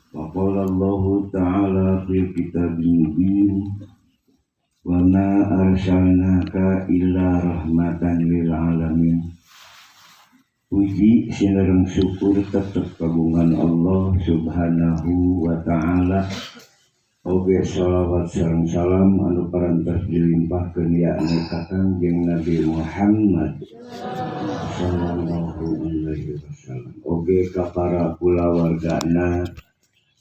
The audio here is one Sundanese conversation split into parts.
Wa qala Allahu ta'ala fil kitabil mubin wa ma arsalnaka illa rahmatan lil alamin. Puji sinareng syukur tetep kagungan Allah Subhanahu wa ta'ala. Oge sholawat sareng salam anu parantos dilimpahkeun yakni ka Kangjeng Nabi Muhammad sallallahu alaihi wasallam. Oge ka para kulawargana,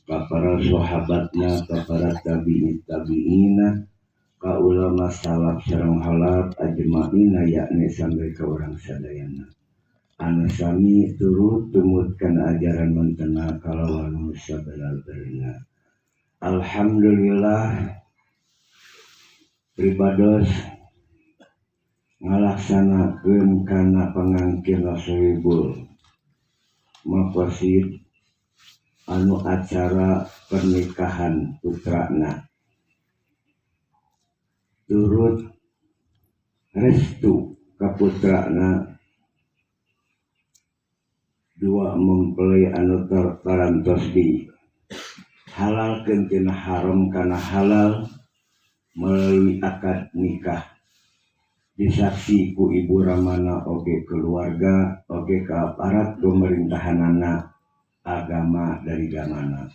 ka para sahabatna, ka para tabi'in tabi'ina, ka ulama salaf sareng khalaf ajmaina yakni sampai ka urang sadayana. Anu sami turut tumutkan ajaran mentena kalawan sabenar-benarna. Alhamdulillah pribados ngalaksanakeun kana pangangkir Sohibul Maqasid anu acara pernikahan putrana turut restu ka putrana dua mempelai anu parantos di halalkeun tina haram kana halal melalui akad nikah disaksi ku ibu ramana oge keluarga oge ka aparat pemerintahanana agama dari gamana.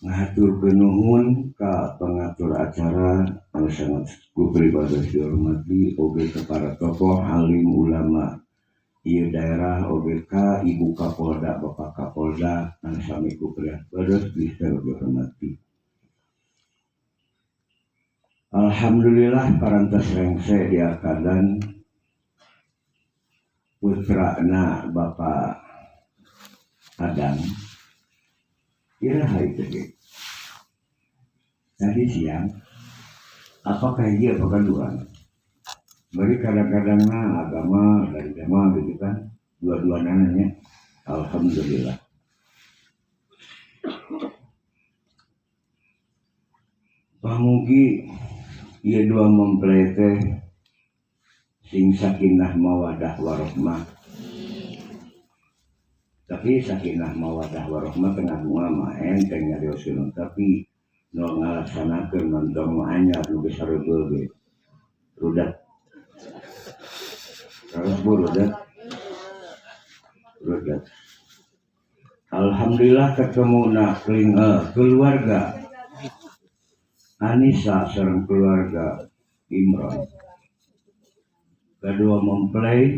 Ngahaturkeun nuhun ka pengatur acara anu sangat ku pribados dihormati oge ka para tokoh alim ulama ieu daerah oge ka Ibu Kapolda Bapak Kapolda anu sami ku pribados dihormati. Alhamdulillah parantos rengse di akadan putrana Bapak Adang. Iraha itu ge. Tadi siang apakah hiji apakah dua? Bari kadang-kadang mah agama dari agama gitu kan, dua-dua nanya. Alhamdulillah. Pamugi ieu dua mempelai teh sing sakinah mawadah warohmah. Tapi sakinah mawadah warohmah tengah bunga mah enteng nyarioskeun, tapi nu ngalaksanakeun nonton nu anyar nu geus saregeul ge. Rudat. Terus bu rudat. Rudat. Alhamdulillah ketemu na keluarga Anissa sareng keluarga Imron. Kedua mempelai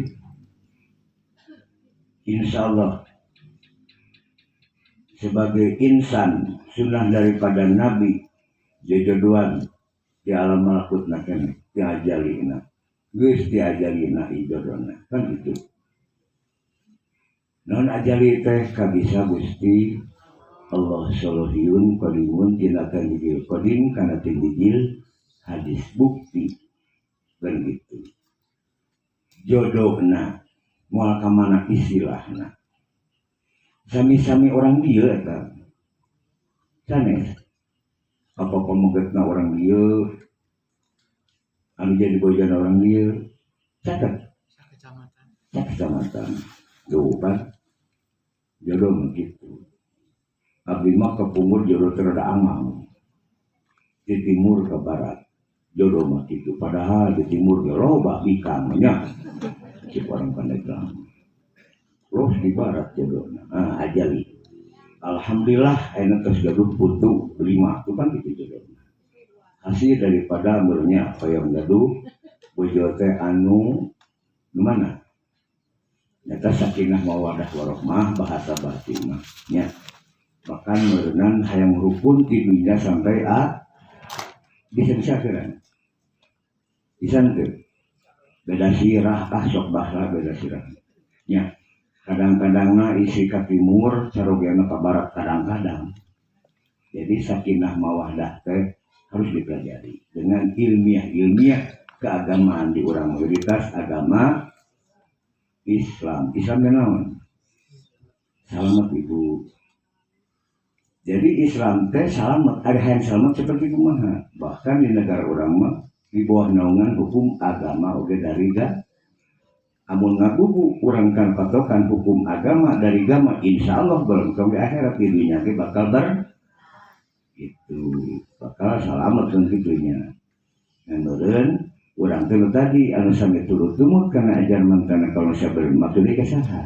insyaallah sebagai insan sunnah daripada Nabi jojodoan di alam malakut na keneh diajalina geus diajalina ijodona kan gitu. Non ajali teh kabisa Gusti Allah sholihun qadimun tina tanjil qadim kana tinjil hadis bukti kan gitu. Jodohna moal ka mana istilahna sami-sami orang dieu eta sanes apa pamegetna orang dieu anu jadi bojana orang dieu caket kecamatan kecamatan tuh kan jodoh mah kitu. Abdi mah kepungkur jodoh terada amang di timur ke barat jodoh mah kitu, padahal di timur ge loba bikang nya cik orang Pandeglang terus di barat jodohna ajali. Alhamdulillah ayeuna geus gaduh putu 5 itu kan gitu jodohna hasil daripada meureunnya hoyong gaduh bojo teh anu nu mana nyata sakinah mawadah warohmah bahasa batin mah nya bahkan meureunan hayang rukun ti dunya sampai a bisa-bisa keuran bisa teu beda sirah ah sok bahasa beda sirah nya kadang-kadang mah isi ka timur carogeana ka barat kadang-kadang. Jadi sakinah mawadah teh harus dipelajari dengan ilmiah-ilmiah keagamaan di urang mayoritas agama Islam. Islam teh naon? Salamet ibu. Jadi Islam teh salamet, ada yang salamet seperti kumaha? Bahkan di negara urang mah di bawah naungan hukum agama oge dari Amun ngagugu urang kan patokan hukum agama dari agama insyaallah belum di akhirat di dunya ge bakal ber itu bakal salamet kan kitunya. Ngan meureun urang teh tadi anu sami turut tumut kana ajaran mantana kalau sabar maksudna ka saha?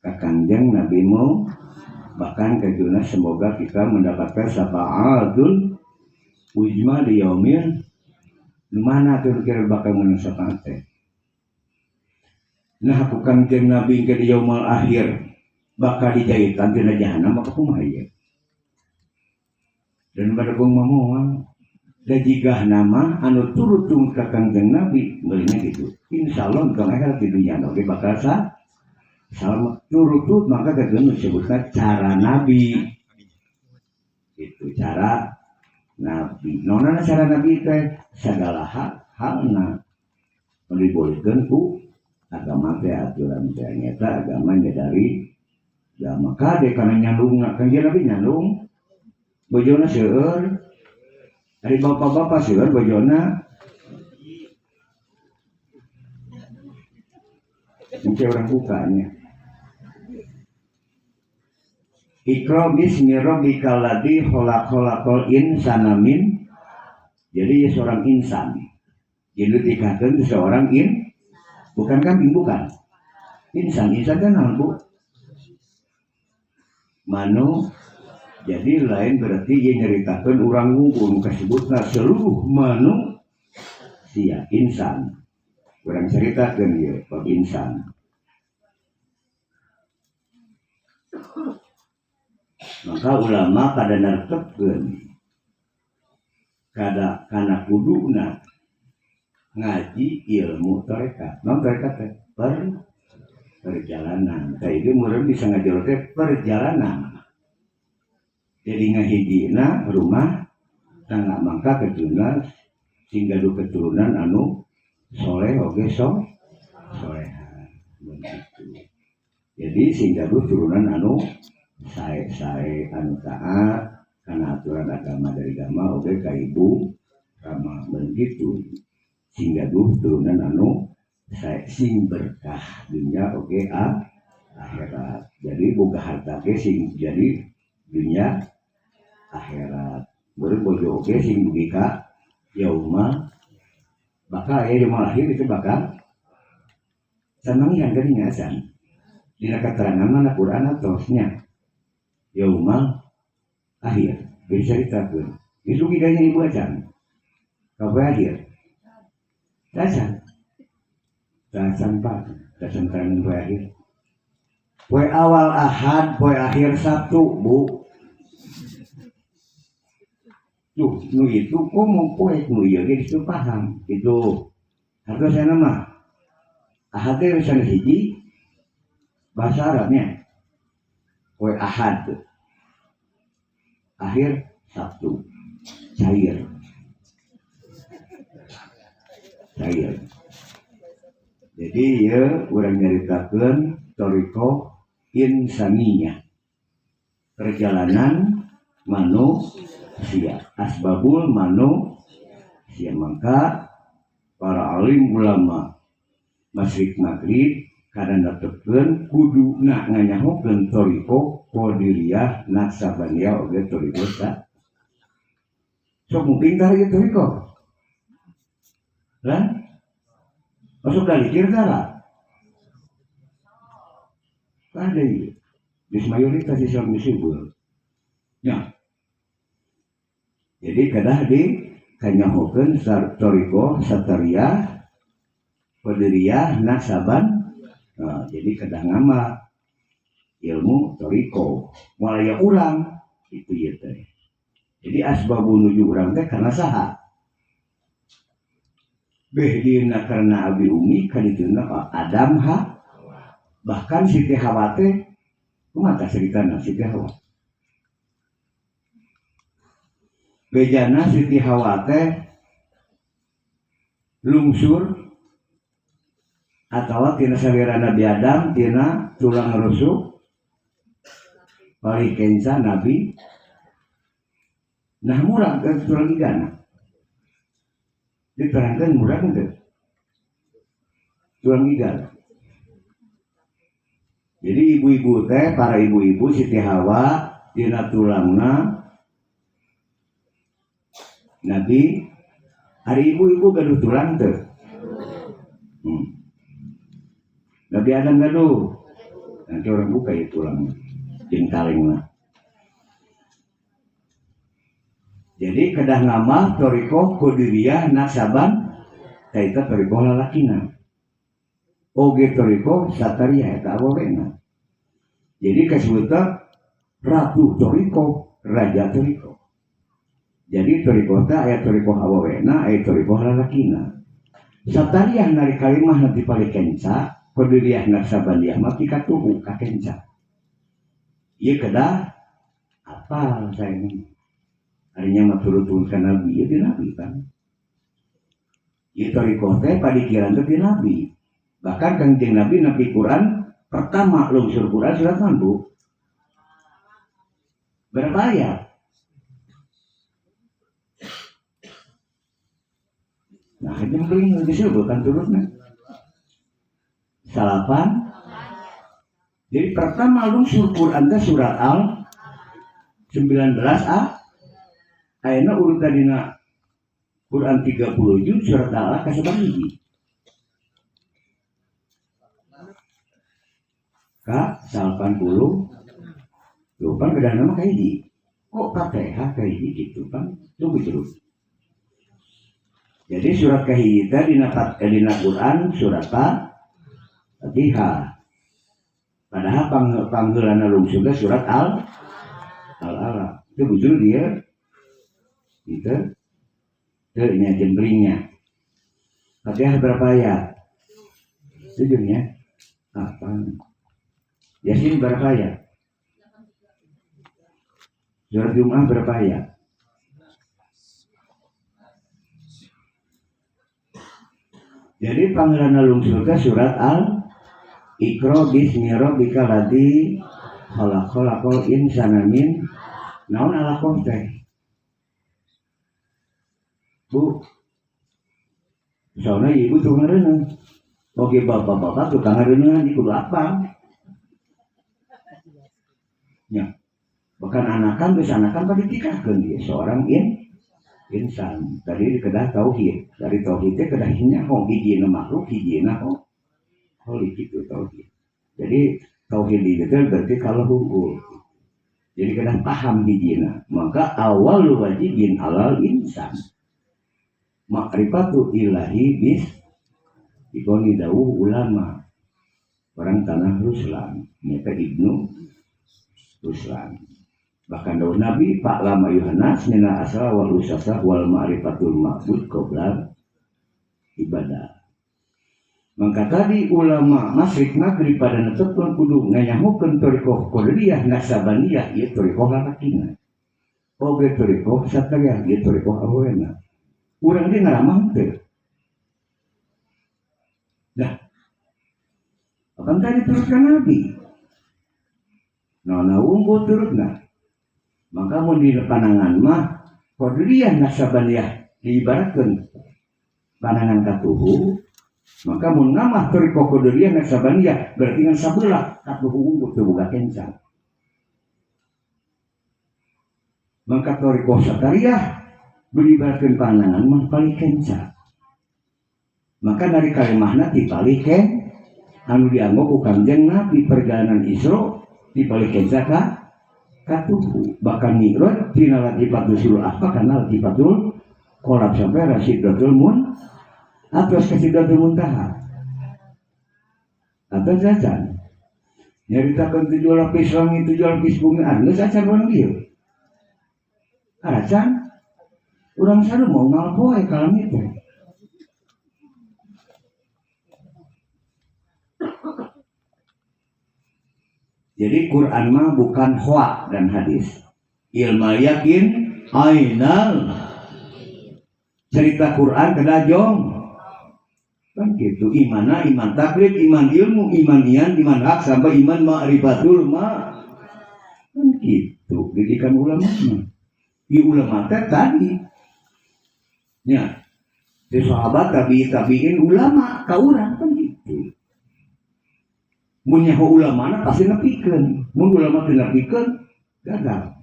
Ka Kangjeng Nabi mu bahkan kejuna semoga kita mendapatkan syafaatul ujma di yaumil nu mana tuh kira bakal menang syafaat teh. Nah aku Kangjeng Nabi ke di yaumul akhir bakal dijahitan tina jahanam maka kumaha ieu. Dan pada gong mamoal da jigah nama anu turut tumut ka Kangjeng Nabi meulina gitu. Insyaallah kang akhirat di dunya oge bakal salamet turut maka kageun disebutna cara Nabi. Itu cara Nabi. Nonana cara Nabi teh sagala halna dibolehkeun ku agama teh aturan teh nyata agamanya dari agama kade kana nyandungna Kangjeng Nabi nyandung bojona seueur ari bapak-bapak seueur bojona mungkin orang bukanya Iqra bismi rabbikal ladzi khalaq khalaqal insana min. Jadi ya seorang insan jadi dikatakan seorang in bukan kambing bukan insan insan kan naon Bu manu jadi lain berarti dia nyeritakan orang ngumpul kasebutna seluruh manusia insan orang ceritakan dia bab insan maka ulama pada nertepkeun kada kana kuduna ngaji ilmu tarekat. Naon tarekat teh? Perjalanan. Tah ieu meureun bisa ngajar teh perjalanan. Jadi ngahijina rumah tangga mangka keturunan sing gaduh keturunan anu soleh oge soleha. Begitu. Jadi sing gaduh turunan anu sae-sae anu taat kana aturan agama dari agama oge ka ibu rama begitu. Sing gaduh turunan anu sae sing berkah dunya oge akhirat. Jadi boga harta ge sing jadi dunya akhirat. Baru bojo oge sing dugi ka yauma bakal aya yaumul akhir itu bakal sanangihan geuning acan. Dina keterangan mana Quran atosnya yaumul akhir bisa diceritakeun. Geus dugi ka ibu acan. Ka akhir. Acan. Acan Pak, acan terangan poe akhir. Poe awal Ahad, poe akhir Sabtu, Bu. Tuh, nu itu komo poe nu ieu ge geus paham. Itu hartosna mah Ahad teh sanes hiji bahasa Arabnya. Poe Ahad. Akhir Sabtu. Cair. Cair. Jadi ya urang nyaritakeun thariqah insaniyah. Perjalanan manusia, asbabul manusia. Maka para alim ulama masyrik maghrib kadang netepkeun kuduna nganyahokeun thariqah qadiriyah naksabaniyah oge thariqah ta. Sok mungkin tah ieu thariqah. Lah masuk dalikir tara. Ada ieu. Geus mayoritas Islam disebut. Ya. Jadi kedah di kanyahokeun thariqah satariyah qadiriyah nasaban. Nah, jadi kedah ngamal ilmu thariqah moal aya urang itu ieu teh. Jadi asbabun nuju urang teh karena saha? Beh dina karena abi umi kadituna Adam ha bahkan Siti Hawa teh kumaha ceritana Siti Hawa? Bejana Siti Hawa teh lungsur atawa tina salira Nabi Adam tina tulang rusuk palih kenca Nabi nah murah ke tulang igana diterangkan murah henteu Tulang iga. Jadi ibu-ibu teh, para ibu-ibu Siti Hawa dina tulangna Nabi. Hari ibu-ibu gaduh tulang teu? Nabi Adam gaduh. Nanti orang buka ya tulangnya, jeung kalengna. Jadi kedah ngamal thoriqoh Qadiriyah Naksaban eta thoriqoh lalakina. Oge thoriqoh Satariyah eta awewena. Jadi kasebutna ratu thoriqoh, raja thoriqoh. Jadi thoriqoh teh aya thoriqoh awewena, aya thoriqoh lalakina. Satariyah nari kalimah nanti paling kenca, Qadiriyah Naksabaniyah mah pikatuhu ka kenca. Ieu kedah apal saya ini. Arinya mah turut-turut ka Nabi, ieu di Nabi kan. Ieu thoriqoh teh padikiran teh di Nabi. Bahkan Kangjeng Nabi nabi Quran pertama lungsur Quran surat naon, Bu? Berapa ayat? Nah, ini beli disebut kan turutnya. Salapan. Jadi pertama lungsur Quran teh surat Al 19a. Ayeuna urutan dina Quran 30 juz surat Al kasebar hiji. Ka 80. Tuh pan bedana mah ka hiji. Kok Fatihah ka hiji gitu pan? Tunggu terus. Jadi surat kahiji teh dina Quran surat Fatihah. Padahal pangheulana lungsur teh surat Al Al-Alaq. Itu bujur dia. Gitu. Teu nya jembringnya. Fatihah berapa ayat? 7 nya. Apa? Yasin berapa ayat? Surat Jum'ah berapa ayat? Jadi panggilan lungsur teh surat Al Iqra bismi rabbikal ladzi khalaq khalaqal insana min naon alaqah teh? Bu, soalnya ibu tuh ngareuneuh. Oke bapak-bapak tukang ngareuneuh di kudu apa? Ya. Bahkan anakan geus anakan pada ditikahkeun dia seorang insan. Tadi kedah tauhid. Dari tauhid teh kedah nyaho hijina makhluk hijina khalik itu tauhid. Jadi tauhid itu berarti kalau unggul. Jadi kedah paham hijina. Maka awal wajibin alal insan. Makrifatu ilahi bis ikoni dawuh ulama orang tanah Ruslan nyata Ibnu Ruslan. Bahkan dawuh Nabi Pak Lama Yohanes minal asal wal usasa wal ma'rifatul ma'bud qoblal ibadah. Maka tadi ulama masyrik maghrib pada netepkeun kudu nganyahokeun thoriqoh Qadiriyah Naksabaniyah ieu thoriqoh lalakina. Oge thoriqoh Satariyah ieu thoriqoh awena. Urang ge ngaramah teu. Dah. Akan tadi turutkan Nabi. Nah, unggul turutna. Maka mun di panangan mah Qadiriyah Naksabaniyah diibaratkeun panangan katuhu, maka mun ngamah thoriqoh Qadiriyah Naksabaniyah berarti ngan sabelah katuhu unggul teu boga kenca. Maka thoriqoh Satariyah diibaratkeun panangan mah paling kenca. Maka dari kalimahna ti palih ken anu dianggo ku Kangjeng Nabi perjalanan Isra ti palih kenca ka katuhu. Bahkan mi'raj tina latifatul sulul apa karena latifatul kolab sampai rasidatul mun atau kasidatul muntaha atau jajan nyaritakeun 7 lapis langit 7 lapis bumi anu acan urang ieu aracan urang saru mau ngalpoe ka langit teh. Jadi Quran mah bukan hoak dan hadis. Ilmu yakin ainal. Cerita Quran kena jong. Kan gitu imana iman taklid, iman ilmu, iman ian, iman hak sampai iman ma'rifatul ma. Kan gitu didikan ulama mah. Di ulama teh tadi. Ya. Di sahabat tabi'in tabi'in ulama ka urang kan gitu. Mun nyaho ulamana pasti nepikeun. Mun ulama teu nepikeun gagal.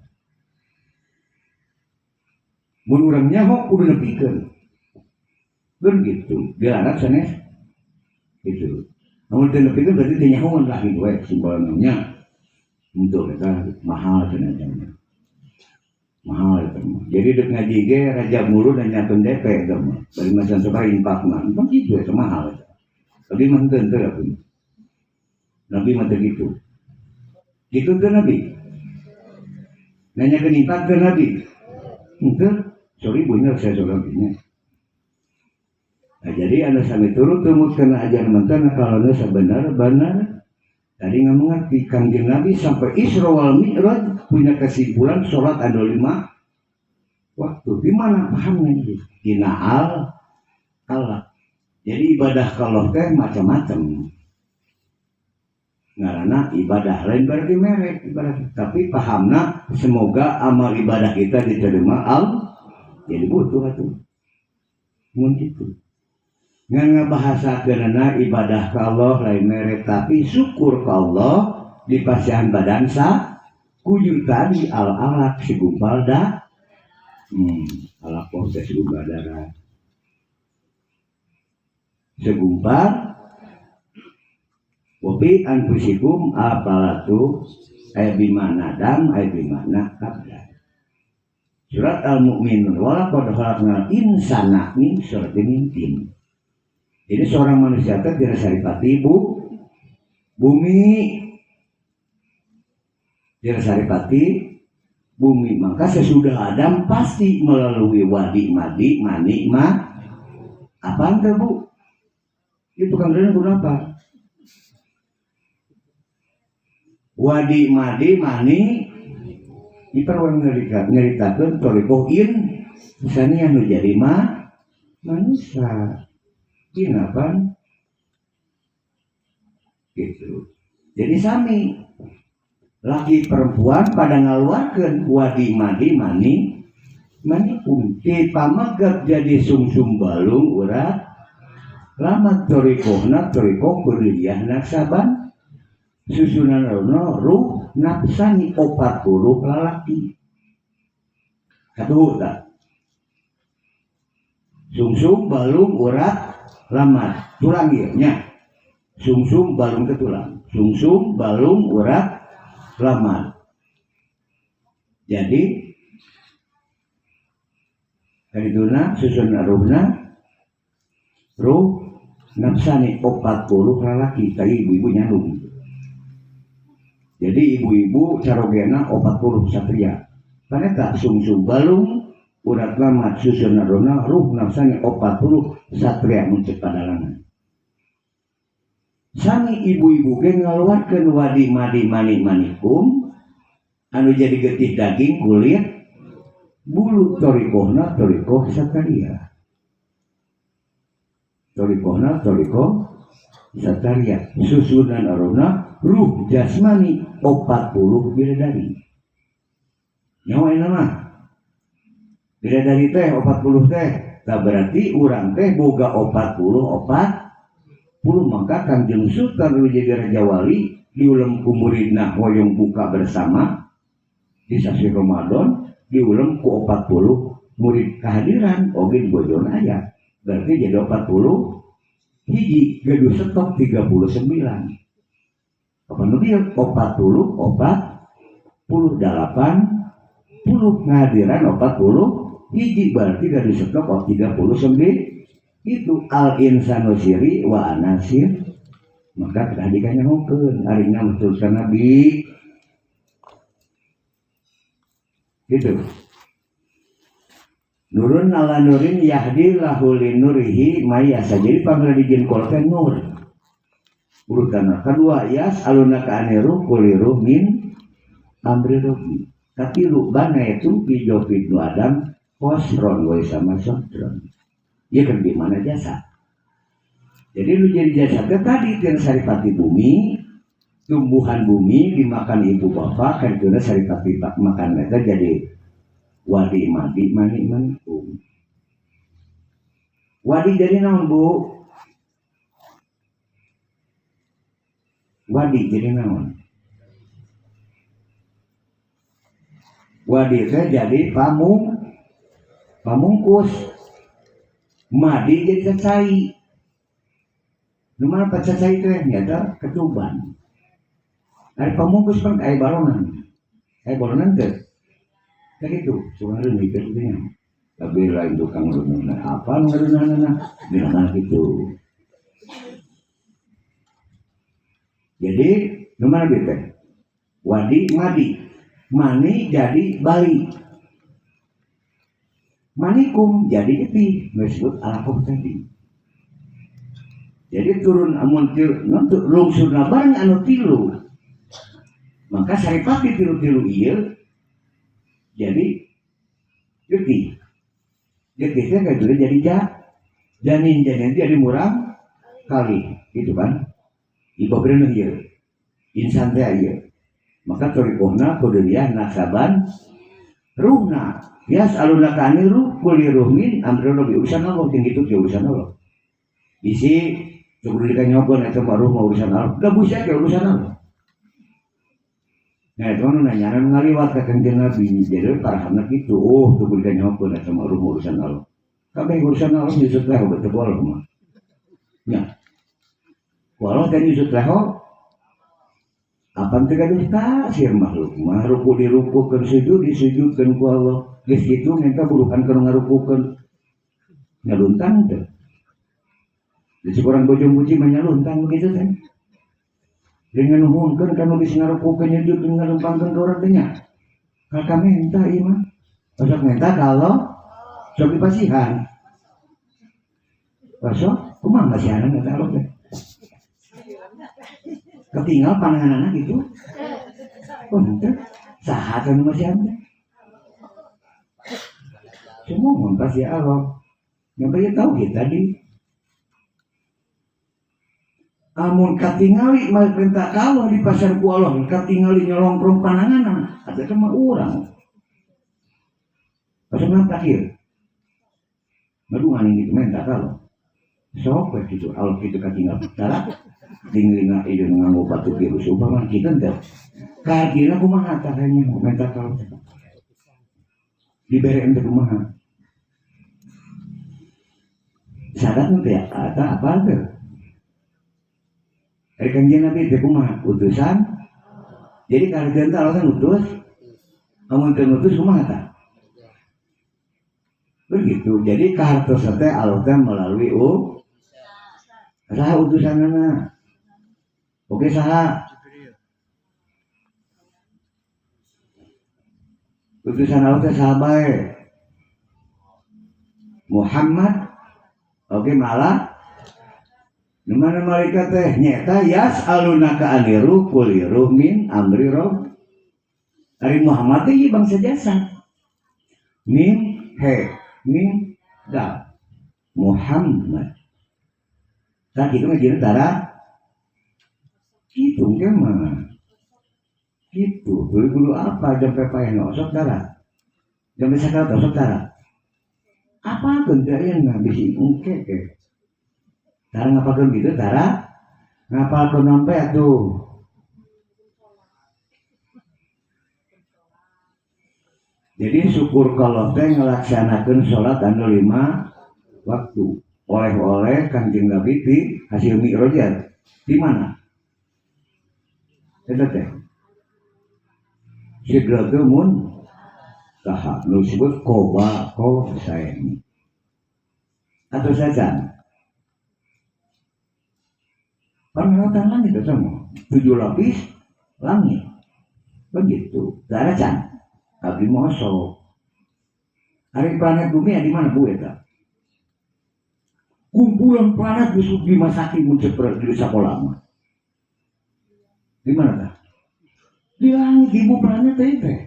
Mun urang nyaho kudu nepikeun. Geun gitu. Dilarang sanes gitu. Mun teu nepikeun berarti teu nyahoan lah gitu we simbolna nya. Untuk eta mahal cenah nya. Mahal itu mah. Jadi dek ngaji ge raja mulu dan nyakeun DP eta mah. Bari macan sabaraha infak mah. Kan kitu eta mahal eta. Tapi mah henteu teu atuh. Nabi mah teu kitu. Kitu teu Nabi. Nanyakeun infak teu Nabi. Henteu, sorry bener saya seorang nya. Nah, jadi anu sami turut tumut kana ajaran mentana kalau nu sabenar-benar tadi nggak mengerti Kangjeng Nabi sampai Isra wal Mi'raj punya kesimpulan sholat ada 5 waktu. Di mana pahamnya ini? Dina al Allah. Jadi ibadah kalau teh macam-macam. Ngarana ibadah lain berarti merek ibadah, tapi pahamna semoga amal ibadah kita diterima Allah. Jadi butuh atuh. Mun kitu. Ngan ngabahasakeunana ibadah ka Allah lain merek tapi syukur ka Allah di pasihan badan sa kujur tadi al-alaq sigumpal da alaq teh sigumpal darah segumpal wabi anfusikum apalatu ay bimana dam ay bimana kabla. Surat Al-Mu'minun walaqad khalaqnal insana min suratin min tin. Jadi seorang manusia teh tidak saripati bu bumi, tidak saripati bumi, maka sesudah Adam pasti melalui wadi madi mani ma apaan teh bu? Itu kan kenapa? Wadi madi mani diperluan nyeritakeun thoriqoh in misalnya nu jadi ma manusia. Kenapa? Gitu. Jadi sami laki perempuan pada ngaluarkeun wadi madi mani mani ti pamaget jadi sungsum balung urat lamat thoriqohna thoriqoh kuliah naksaban susunan rono ruh nafsani 40 lalaki katuhu tah sungsum balung urat lamat tulang ieu nya sungsum balung ke tulang sungsum balung urat lamat. Jadi kadituna susun ruhna ruh nafsani 40 lalaki tadi ibu-ibu nyandung. Jadi ibu-ibu carogena 40 satria paneta sungsum balung urat lamat susun ruhna ruh nafsani 40 satria muncul padalangan. Sami ibu-ibu ge ngaluarkeun wadi madi mani manikum anu jadi getih daging kulit bulu thoriqohna thoriqoh satria. Thoriqohna thoriqoh satria susunan ruhna ruh jasmani 40 bidadari. Nyawa eta mah bidadari teh 40 teh tah berarti urang teh boga 44 maka Kangjeng Sultan nu jadi raja wali diulem ku muridna hoyong buka bersama di sasi Ramadan diulem ku 40 murid kehadiran oge di bojona aya berarti jadi 40 hiji gaduh stok 39 kapan nu dieu 40 48 ngadiran 40 hiji berarti gaduh stok 39 itu al insanu siri wa anasir maka tadi kan nyahokeun ari nya meneruskan nabi gitu. Nurun ala nurin yahdi lahu linurihi mayasa. Jadi panggilan dijin kolten nur urutan kedua yas aluna ka aniru kuliru min amri rabbi katilu bana itu bijofid nu adam kosron wa sama sodron. Ya kan di mana jasa. Jadi lu jadi jasa ke tadi tiang saripati bumi, tumbuhan bumi dimakan ibu bapak kan itu saripati makan mereka jadi wadi madi mani mani um. Wadi jadi naon bu? Wadi jadi naon? Wadi teh jadi pamungkus. Madi jadi cacai. Nu mana cacai teh nyata ketuban. Ari pamungkus pan aya balonan. Aya balonan teh. Kayak gitu, suka reuneuh teh nya. Tapi lain tukang reuneuh apa nu ngareuneuhna dina gitu. Jadi nu mana teh? Wadi madi. Mani jadi bali. Manikum jadi getih, disebut alaqah tadi. Jadi turun amun lungsurna bareng anu tilu. Maka saripati tilu-tilu ieu jadi getih. Getih teh kayak jadi janin, janin jadi murang kali, gitu kan? Ibu ieu. Insan teh ieu. Maka thoriqohna qadiriyah nasaban ruhna. Yas'alunaka anir ruh qul ruh min amri rabbi, urusan Allah jeung kitu ge urusan Allah. Isi kudu dikanyokeun eta mah ruh mah urusan Allah. Gabus ge urusan Allah. Nah itu nu nanya nu ngaliwat ka Kanjeng Nabi jadi parahamna kitu, oh kudu dikanyokeun eta mah ruh mah urusan Allah. Kabeh urusan Allah nyusut leho beuteung Allah mah. Nya. Ku Allah teh nyusut leho apa teh gaduh tasir makhluk mah ruku dirukukeun sujud disujudkeun ku Allah. Geus kitu minta burukan kana ngarukukeun. Ngaluntang teh. Di kurang bojong buci mah nyaluntang begitu teh. Dengan nuhunkeun kana geus ngarukukeun nyujud ngalumpangkeun ka urang teh nya. Kakak minta ieu mah. Sok minta kalau sok dipasihan. Sok kumaha masihanan eta Allah teh. Ketinggal pananganana gitu. Oh henteu saha teh nu masihan teh? Semua pasti Allah. Yang banyak tahu kita di. Amun katingali mah perintah Allah di pasar ku Allah, katingali nyolongkrong pananganan, ada sama urang. Pasar mah takhir. Madu nganing gitu minta kalau. Sok we kitu Allah kitu katingal. Tara dinglinga ieu nganggo batu virus umpama kitu teh. Kartina kumaha tah nya minta kalau. Dibere ente kumaha. Syarat teh ada apa teh? Ari Kanjeng Nabi teh kumaha? Utusan. Jadi karena teh Allah ngutus, amun teu ngutus kumaha tah? Begitu. Jadi kahartos teh Allah teh melalui saha utusanna? Oke saha? Utusan Allah teh saha bae? Muhammad. Oke malah nu mana malaikat teh nyeta yas'alunaka anir ruh qul ruh min amri rabb. Ari Muhammad teh ieu bangsa jasa. Mim he mim dal Muhammad. Tah kitu mah jeung tara kitu ge mah. Kitu kudu kudu apa jampe paeh osok tara. Jampe sakarat osok tara. Apa teu ayeuna bisi engke ke. Tara ngapalkeun kitu tara ngapalkeun nampe atuh. Jadi syukur kalau teh ngelaksanakeun salat anu 5 waktu. Oleh-oleh Kanjeng Nabi di hasil mi'rajat. Di mana? Eta teh. Sidratul Muntaha nu disebut Qoba Qausain. Atau saja. Pengelatan langit itu semua. 7 lapis langit. Begitu. Tara can. Abdi mosok. Ari planet bumi di mana bu eta? Kumpulan planet disebut Bima Sakti mun di sakola mah. Di mana tah? Di langit ibu planet teh teh.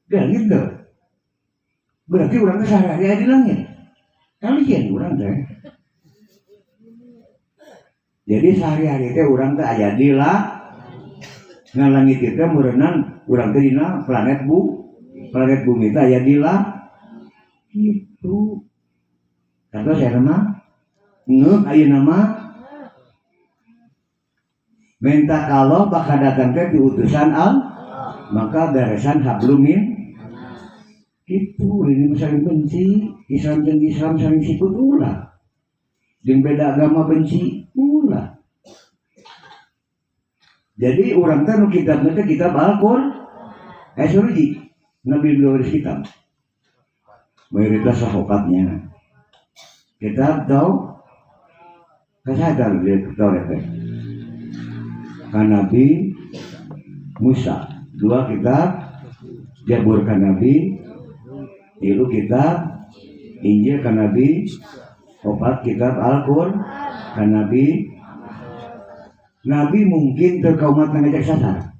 Di langit teh. Berarti urang teh sehari-hari aya di langit. Kalian urang teh. Jadi sehari-hari teh urang teh aya di ngan langit teh meureunang urang teh dina planet planet bumi teh aya di gitu. Kata saya nama ngeuh ayeuna mah Minta ka Allah bakal datang teh diutusan Allah, maka beresan hablum min itu ini saling benci, Islam jeung Islam saling sikut ulah. Jeung beda agama benci ulah. Jadi urang teh nu kitabna teh kitab Al-Qur'an. Surji Nabi nulis kitab. Mayoritas sahokatnya. Kitab tau kesadaran dia Taurat teh. Kan Nabi Musa, dua kitab Jabur kan Nabi, tilu kitab Injil kan Nabi, opat kitab Al-Qur'an kan Nabi. Nabi mungkin teu ka umat ngajak sasar.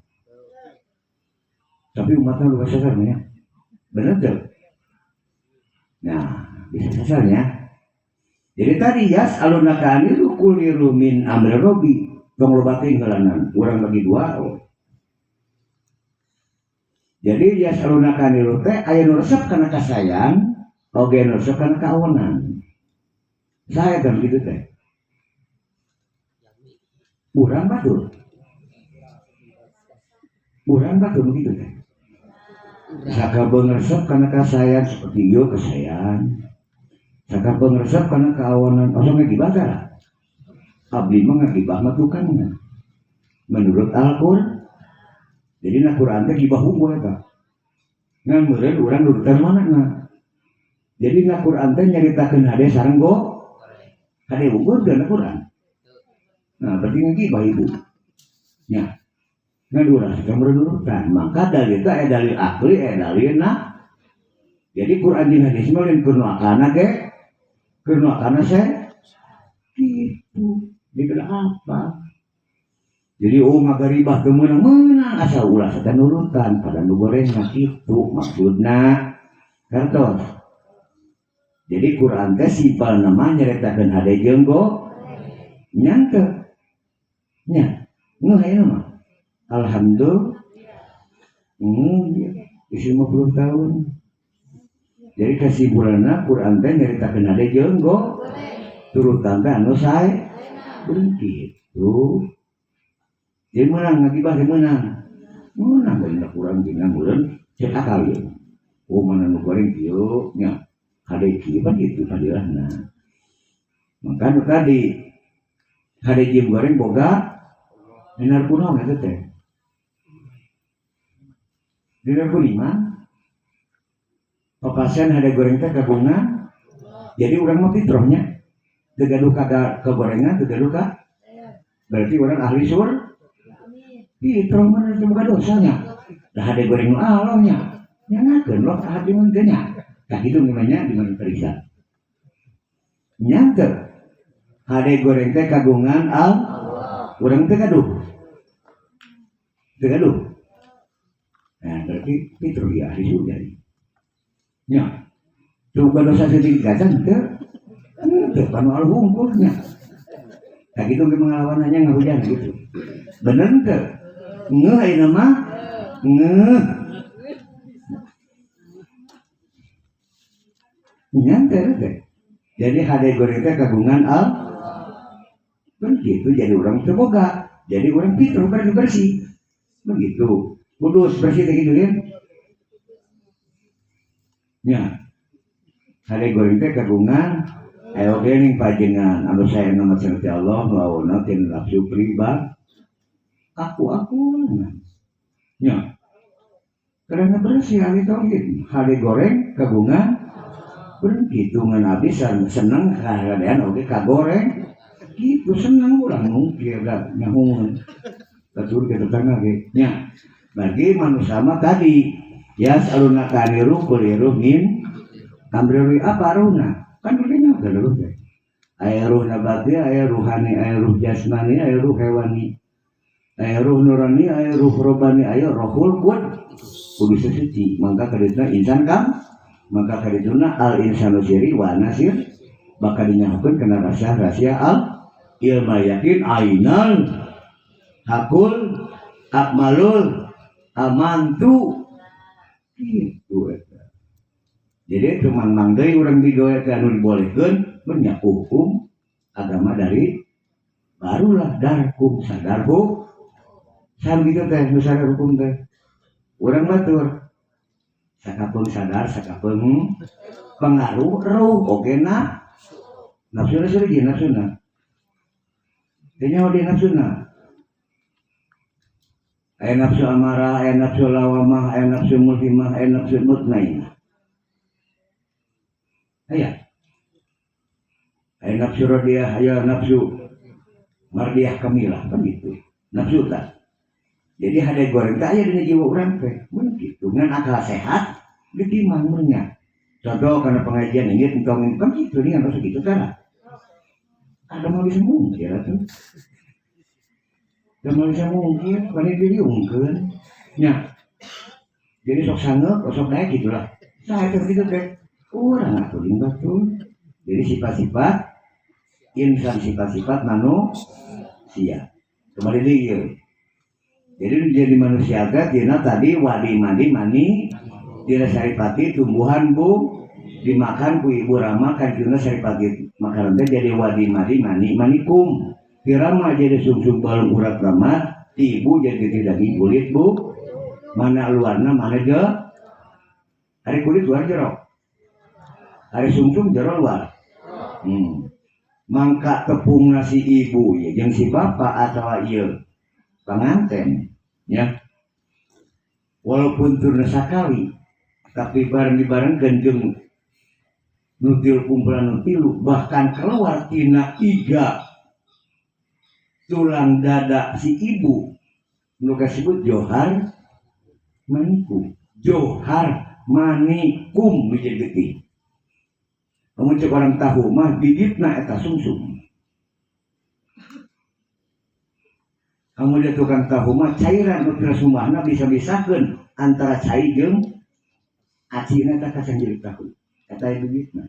Tapi umatnya lupa sasarnya. Bener tuh? Nah, bisa sasarnya. Jadi tadi yas'alunaka anil quliru min amri rabbi. Tong loba teuing heulanan, urang bagi dua. Oh. Jadi yas'alunaka anil teh aya nu resep kana kasayang, oge nu resep kana kaonan. Saya kan gitu teh. Urang batur. Urang batur begitu teh. Sakabeung resep kana kasayang seperti ieu kasayang. Sakabeung resep kana kaonan, osok ngagibah tah. Abdi mah ngagibah mah tukangna. Menurut Al-Qur'an. Jadi na Quran teh gibah unggul eta. Ngan meureun urang nurutan mana na. Jadi na Quran teh nyaritakeun hade sareng go hade unggul teh na Quran. Nah, berarti ngagibah ibu. Nya. Ngan urang teh nurutan, maka dalil teh aya dalil akli, aya dalil na. Jadi Quran jeung hadis mah lain keur nu akana ge, keur nu akana se gitu. Jadi apa? Jadi oh ngagaribah teu meunang-meunang asal ulah sata nurutan pada nu gorengna kitu maksudna. Kartos. Jadi Quran teh simpelna mah nyaritakeun hade jeung go nya teu. Nya, ngeuh ayeuna mah. Alhamdulillah. Geus 50 tahun. Jadi kesimpulanna Quran teh nyaritakeun hade jeung go turutan teh anu sae. Begitu. Jadi menang ngagibah teh menang. Menang bari kurang dina meureun cek akal ieu. Oh mana nu goreng kieu nya. Hade kieu pan kitu padilahna. Maka nu tadi hade jeung goreng boga dinar kunaon eta teh? Dinar ku lima. Papasian hade goreng teh kagungan. Jadi urang mah fitrohnya. Teu gaduh kagorengan, teu gaduh ka. Berarti urang ahli sur. Fitroh mah teu boga dosanya. Dah hade goreng nu Allah nya. Nyangakeun loh ka hade mun teh nya. Tah kitu namanya di mana periksa. Nya teu. Hade goreng teh kagungan al. Urang teh gaduh. Teu gaduh. Nah, berarti fitroh ya ahli surga. Nya. Teu boga dosa sedikit gacan teu. Teu panu al hungkulnya. Tah kitu ge mengalawananya ngahujan gitu. Bener teu? Ngeuh ayeuna mah ngeuh. Nya teu teh. Jadi hade goreng teh kagungan al. Begitu jadi urang teu boga. Jadi urang fitrah berarti bersih. Begitu. Kudus bersih teh kitu kan. Nya. Hade goreng teh kagungan ayo ge ning pajengan anu saya nama seperti Allah launa teu nafsu pribadi. Aku nya. Karena bersih hari tauhid, hade goreng kagungan begitu ngan abis seneng kahadean oge kagoreng gitu seneng urang mungkir da nyahungeun. Batur ke tetangga ge nya. Bagi manusia mah tadi yas'alunaka aniru quliru min amri apa runa kan dulunya udah dulu teh. Aya ruh nabati, aya ruhani, aya ruh jasmani, aya ruh hewani, aya ruh nurani, aya ruh robani, aya rohul qudus. Kudu suci, maka kadituna insan kam, maka kadituna al insanu siri wa nasir, bakal dinyahukeun kana rahasia al ilma yakin ainal hakul akmalul amantu gitu eta. Jadi cuman mang deui urang digawe teh anu dibolehkeun menyaku hukum agama dari barulah darkum sadarhu San gitu teh nu sadar hukum teh. Urang batur. Sakapeung sadar, sakapeung pengaruh ruh oge na. Nafsuna seureuh nafsuna. Teu nyaho deui nafsuna. Aya nafsu amarah, aya nafsu lawamah, aya nafsu mulhimah, aya nafsu mutmainah. Aya. Aya nafsu rodiah, aya nafsu mardiah kamilah kan gitu. Nafsu tah. Jadi hade goreng teh aya dina jiwa urang teh. Mun kitu ngan akal sehat ditimbang mun nya. Contoh karena pengajian ini entong kan kitu nih harus gitu kan. Ada mau bisa mungkin atuh. Da mau bisa mungkin, bari diriungkeun. Nya. Jadi sok sangeuk, sok daek gitulah. Saha teh kitu teh? Urang atuh jeung batur. Jadi sifat-sifat insan, sifat-sifat manusia. Kembali deui ieu. Jadi jadi manusia teh dina tadi wadi mandi mani dina saripati tumbuhan bu dimakan ku ibu rama kan dina saripati makanan teh jadi wadi mandi mani manikum. Ti rama jadi sungsung balung urat rama, ti ibu jadi daging kulit bu. Mana luarna mana je? Hari kulit luar jero. Hari sungsung jero luar. Mangka tepung nasi ibu ya jeung si bapak atau ieu panganten ya. Walaupun turun sakali tapi bareng dibarengkeun jeung nu tilu kumpulan nu tilu bahkan keluar tina iga tulang dada si ibu nu kasebut johar manikum. Johar manikum nu jadi getih. Lamun cek orang tahu mah bibitna eta sungsung. Kamu dia tukang tahu mah cairan nu teu sumahna bisa-bisakeun antara cai jeung acina eta kacang jadi tahu. Eta bibitna.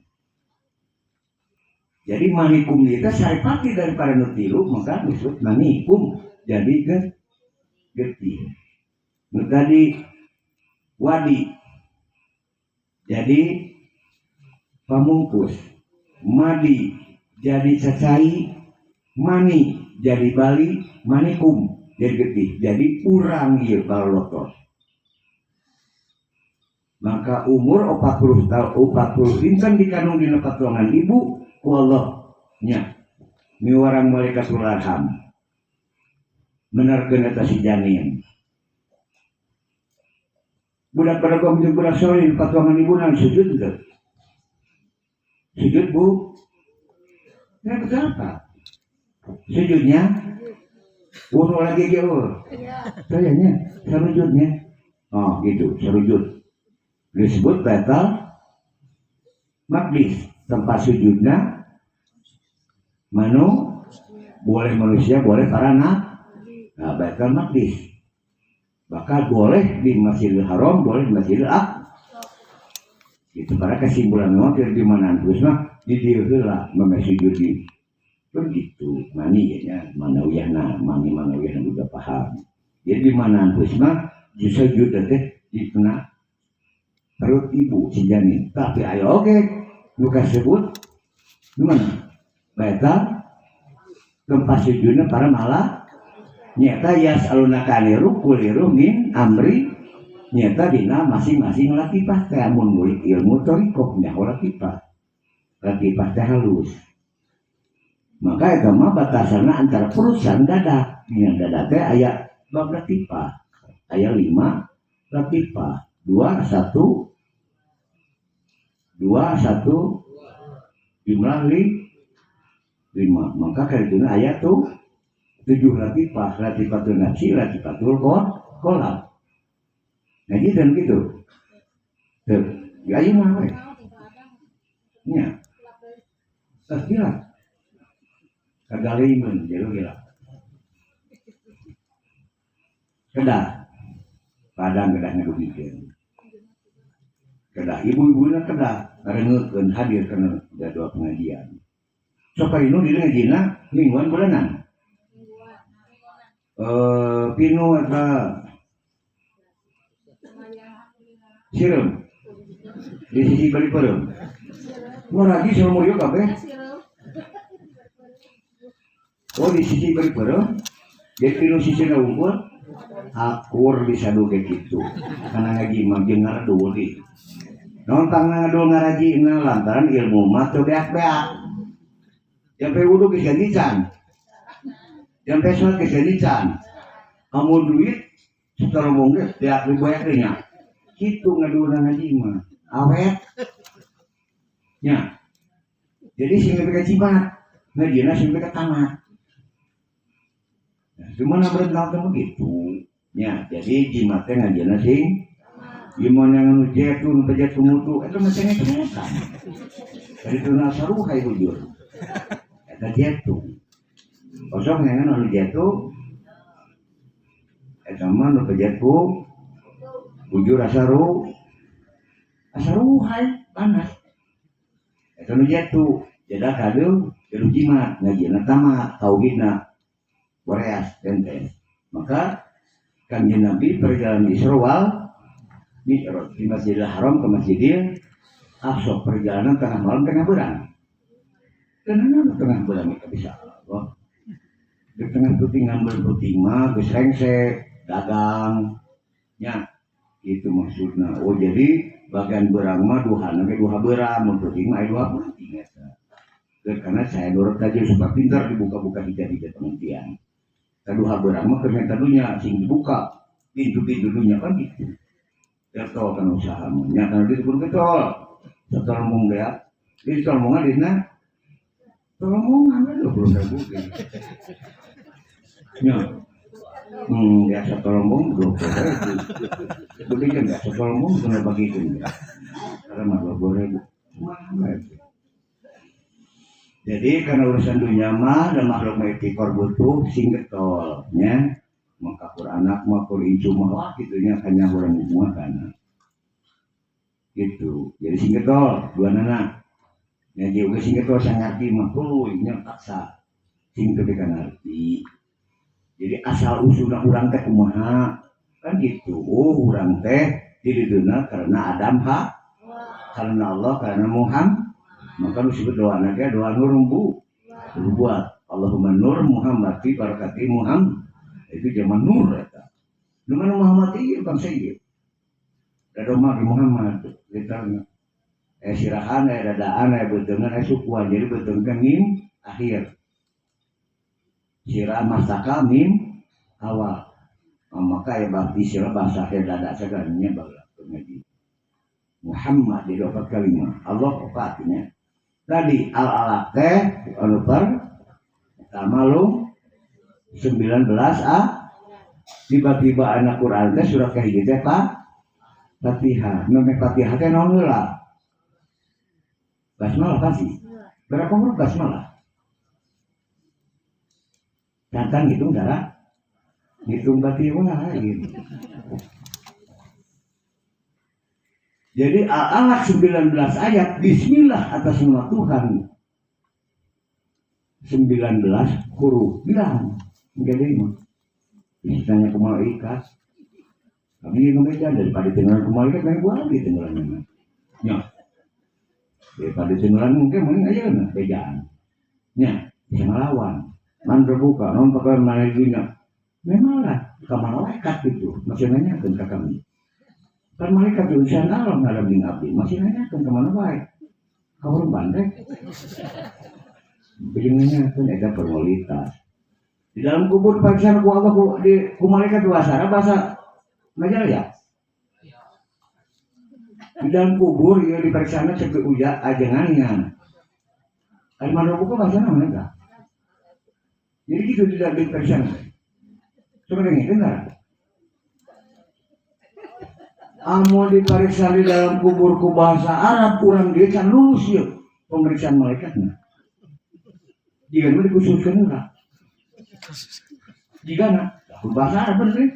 Jadi manikum itu saripati daripada nu tilu maka disebut manikum jadi ke getih. Nu tadi wadi jadi pamungkus, madi jadi cacai, mani jadi bali, manikum jadi getih. Jadi urang ieu balotos. Maka umur 40 tahun, 40 dinten dikandung dina patuangan ibu ku Allah nya miwarang malaikatul arham menerkeun eta si janin. Budak badagong jeung budak sore di patuangan ibu nang sujud teu? Sujud bu? Ya betul apa? Sujudnya? Uno lagi jauh. Sayangnya, serujudnya. Oh gitu, serujud. Disebut Baitul Maqdis, tempat sujudnya manu boleh manusia, boleh para nabi. Nah, Baitul Maqdis. Bahkan boleh di Masjidil Haram, boleh di Masjidil Aqsa. Itu para kesimpulan memang tidak di mana terus mah di dieu heula memeh sujud di begitu mani ya mana uyahna mani mana uyahna juga paham. Jadi di mana terus mah di sujud teh di tengah perut ibu si janin. Tapi ayo oke nu kasebut di mana? Baitul tempat sujudna para malah nyata yas'alunaka aniru kuliru min amri nyata dina masing-masing latifah teh amun murid ilmu thariqah nyaho latifah. Latifah teh halus. Maka eta mah batasanna antara perut sareng dada. Nya dada teh aya bab latifah. Aya 5 latifah. 2 1 2 1 jumlah 5. Maka karituna aya tuh 7 latifah, latifatul nafsi, latifatul kolab. Nah gitu dan gitu. Tuh, ya ayo mah we. Nya. Tas gila. Kagalimeun jero gila. Kedah. Padang kedah ngedugikeun. Kedah ibu-ibuna kedah ngarengekeun hadir kana jadwal pengajian. Sok karinu di ngajina mingguan bulanan. Pinu eta sireum di sisi balik peureum. Mun lagi sireum ieu kabeh. Oh di sisi balik peureum. Jadi pinu sisina unggul. Akur bisa duge kitu. Kana ngaji mah jeung ngaredul di. Naon tang ngadul ngarajina lantaran ilmu mah teu beak-beak. Sampai wudu geus ganti can. Sampai salat geus ganti can. Amun duit sataromong geus beak diboyak deui nya. Kitu ngadulna ngaji mah. Awet. Nya. Jadi sing nepi ka jimat, ngajina sing nepi ka tamat. Nah, cuman berentang teh begitu. Nya, jadi jimat teh ngajina sing gimana nu jetun pejet kumutu eta mah cengekan. Dari tuna saruhai bujur. Eta jetun. Osok ngan anu jetu eta mah nu pejet ku bujur asaruhai panas. Eta nu jetu jeda kadu kudu jimat ngajina tamat tauhidna boreas benten. Maka Kanjeng Nabi perjalanan Isra wal Mi'raj di Masjidil Haram ke Masjidil Aqsa, perjalanan tengah malam tengah berang. Kenapa tengah berang itu bisa Allah? Di tengah puting ngambil puting mah geus rengse dagang nya itu maksudna. Oh jadi bagian berang mah duhana ge duha berang, mun puting mah duha puting eta. Karena saya dorot aja supaya pintar dibuka-buka hijab-hijab pengertian. Kaduha berang mah keur minta dunya sing dibuka pintu-pintu dunya kan gitu. Getol kan usaha mah nya kana ditu kudu getol. Satolomong beak, di tolomongan dina tolomongan we 20.000 ge. Nya. Biasa tolombong 20.000. Beli kan biasa tolombong kena bagikeun ya. Karena mah 20.000. Kumaha itu? Jadi karena urusan dunia mah dan makhluk mah itikor butuh sing getol nya. Maka kur anak mah kur incu mah wah kitu nya kanya urang semua kana. Gitu. Jadi sing getol dua nana. Nya jeung oge sing getol sangarti mah tuluy nya paksa. Sing teu beka ngarti. Jadi asal usulna urang teh kumaha? Kan gitu. Oh, urang teh didideuna karena Adam ha? Karena Allah, karena Muhammad. Maka nu disebut doa ge doa nur bu. Buat Allahumma nur Muhammad fi barakati Muhammad. Itu zaman nur eta. Nu mana Muhammad ieu bangsa ieu. Da doma di Muhammad literalna. Sirahan, dadaan, beuteungan, sukuan. Jadi beuteung teh mim akhir. Sirah mastaka mim awal. Maka ya bakti sirah bahasa akhir dada sagalanya baheula ngaji. Muhammad jadi opat kalima. Allah opatnya. Tadi al-alaq teh anu pertama lu 19 a tiba-tiba anak Quran teh surat kahiji teh Pak Fatihah. Memang Fatihah teh naon heula? Basmalah pasti. Berapa huruf basmalah? Tantang ngitung cara ngitung berarti wah gitu. Jadi Al-Alaq 19 ayat bismillah atas nama Tuhan 19 huruf bilang enggak lima. Ditanya ke malaikat. Kami ngebeja daripada tinggalan ke malaikat main gua lagi tinggalan. Ya. Daripada tinggalan mungkin mending aja lah bejaan. Ya, bisa ngelawan. Man terbuka, non pakai mana dunia. Memang lah, ke malaikat itu masih nanyakan ke kami. Kan malaikat itu urusan alam ngadep jeung abdi, masih nanyakan ke mana baik. Kau orang bandrek. Jadi nanyakan eta formalitas. Di dalam kubur periksa ku Allah ku di ku malaikat bahasa Arab bahasa ngajar ya. Di dalam kubur ieu diperiksana cek uja ajengannya. Ari mana buku bahasa naon eta? Jadi gitu tidak diperiksa. Coba dengar. Amun diperiksa di dalam kubur ku bahasa Arab kurang dia can lulus yeuh pemeriksaan malaikatna. Jika nu dikhususkeun heula. Jika na bahasa Arab bener.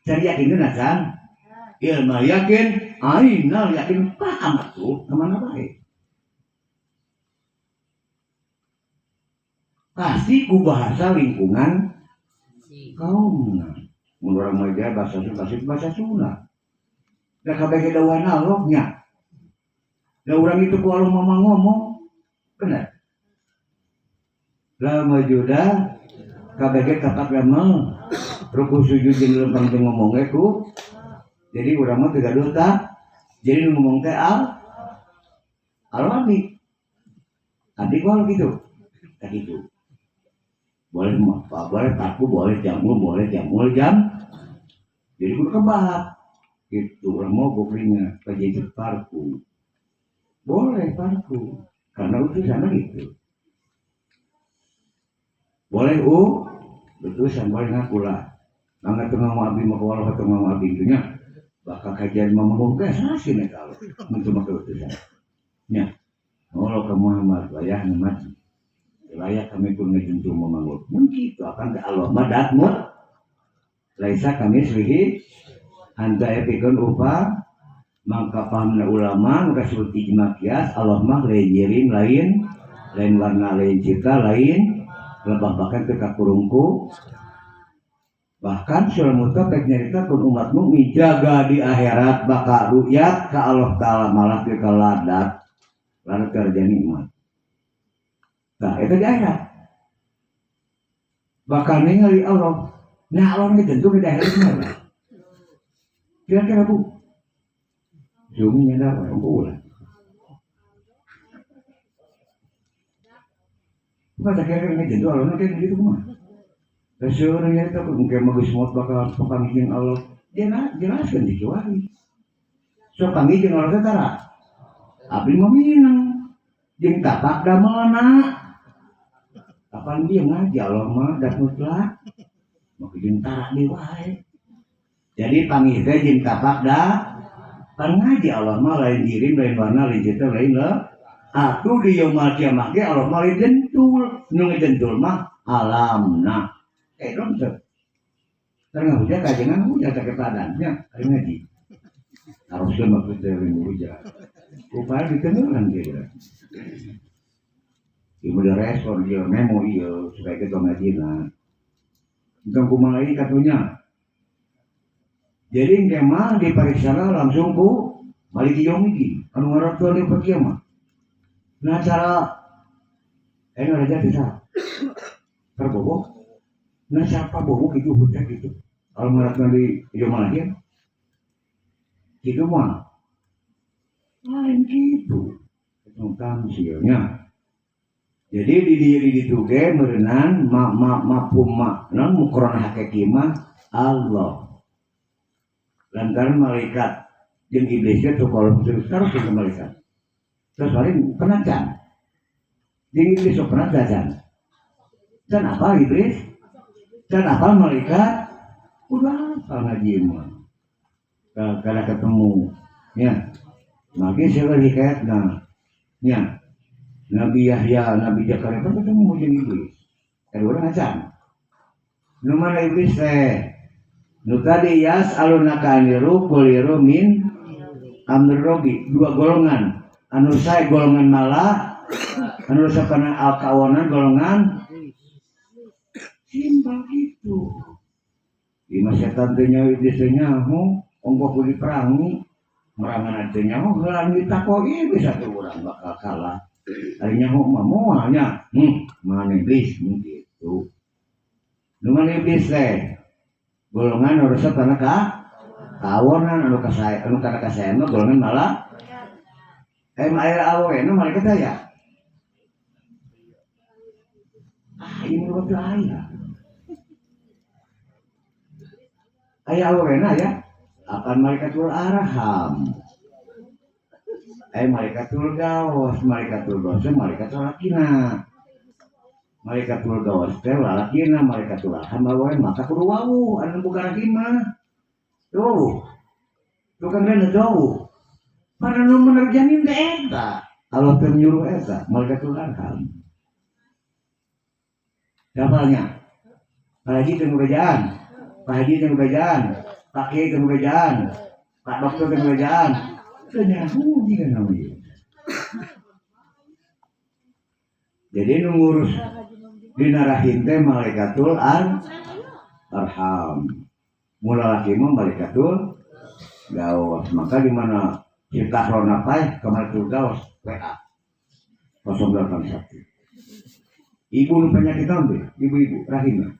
Cari yakin geuna kan? Ilmu yakin, ainal yakin paham atuh kemana bae. Pasti ku bahasa lingkungan kaumna. Mun urang mah bahasa Sunda, pasti bahasa Sunda. Da kabeh ge dawuhan Allah nya. Da urang itu ku Allah mama ngomong, bener. La majuda KBG tapak damel ruku sujud jeung lempang teu ngomong ge ku. Jadi urang mah teu gaduh ta. Jadi nu ngomong teh al abdi. Abdi kalau gitu. Tak gitu. Boleh mah, boleh paku, boleh jamul, boleh jamul jam. Jadi kudu kebat. Gitu urang mau goklinya kajejet parku. Boleh parku. Karena utusan gitu. Boleh utusan boleh ngaku lah. Mangga teu ngomong abdi mah walau teu ngomong abdi kitu nya. Bakal kajian mah ngomong teh sasin eta Allah. Mun teu make utusan. Nya. Allah ka Muhammad wayah nu mati. Layak kami pun ngejuntung memanggul. Mun kitu akan ke Allah mah datmut. Laisa kami srihi anta epikeun upa mangka pahamna ulama nu kasebut ijma kias Allah mah lain nyirim lain lain warna lain cipta lain lebah bahkan ke kakurungku bahkan surah mutafek nyarita kun umat mukmin jaga di akhirat bakal ru'yat ka Allah taala malah ke kaladat lalu kerja nikmat. Nah itu di akhirat bakal ningali Allah. Nah Allah ini tentu di akhirat mana kira-kira bu Jumi nyadar orang bulan. Bukan tak kira kira jentuh Allah nanti gitu kumaha. Rasulullah itu mungkin mau semua bakal panggil Allah. Dia nak jelaskan di kiwari. So panggil jeung Allah tara. Abdi mah minang. Jeung tapak damelna. Kapan dia ngaji Allah mah dat mutlak. Maka jeung tara deui wae. Jadi panggil teh jeung tapak da pan ngaji Allah mah lain jirim lain warna lain cipta lain lah. Atuh di yaumul kiamah ge Allah mah lain jentul. Nu ngejentul mah alamna. Dong teu. Tengah hujan kajengan hujan sakepadannya ari ngaji. Harusnya mah teu hujan. Upaya ditentukan kira. Ieu mah respon ieu memo ieu supaya kita ngajina. Entong kumaha ieu katunya. Jadi engke mah diperiksa langsung ku Maliki Yaumiddin anu ngaran di kiamat. Nah cara raja bisa terbobo. Nah siapa bobo gitu hujan gitu. Kalau ngaran di yaumul akhir gitu mah lain gitu. Itu tamsilnya. Jadi di diri ditu ge meureunan ma ma mafhum makna mukron hakiki mah Allah. Lantaran malaikat jeung iblisnya tuh kalau terus terus ke malaikat. Terus paling penacan. Jeung iblis sok penacan. Dan apa iblis? Dan apa malaikat? Udah apa ngaji mah. Kada ketemu ya. Maka siapa hikayatna? Ya. Nabi Yahya, Nabi Zakaria kan ketemu jeung iblis. Ada orang acan. Nu mana iblis teh? Nu tadi yas alunaka aniru kuliru min amr robi, dua golongan. Anu sae golongan malah, anu sapana al kawanan golongan simpel gitu. Di setan teh nyawa iblis teh nyaho, ongkoh kudu diperangi, merangan teh nyaho heulang ditakoki bisa teh urang bakal kalah. Ari nyaho mah moal nya. Mana iblis gitu. Nu mana iblis teh? Golongan anu resep kana ka kawonan anu kasae anu kana kasae mah golongan malah aya awewe nu malaikat aya. Ah ieu mah teu aya. Aya awewe na ya akan malaikatul arham. Malaikatul gaos, malaikatul gaos, malaikat lalakina. Malaikatul gaos teh lalakina, malaikatul arham awewe maka kudu wawuh anu boga rahim mah. Tuh. Tuh kan geus jauh. Mana nu menerjamin teh eta. Allah teh nyuruh eta malaikatul arham. Dapalnya. Pak Haji teh bejaan. Pak Haji teh bejaan. Pak Kiai teh bejaan. Pak Dokter teh bejaan. Teu nyaho jiga namanya. Jadi nu ngurus dina rahim teh malaikatul arham. Mula laki mah malaikatul gaos. Maka di mana cerita rona paeh ke malaikatul gaos WA 081. Ibu nu penyakit naon teh? Ibu-ibu rahimna.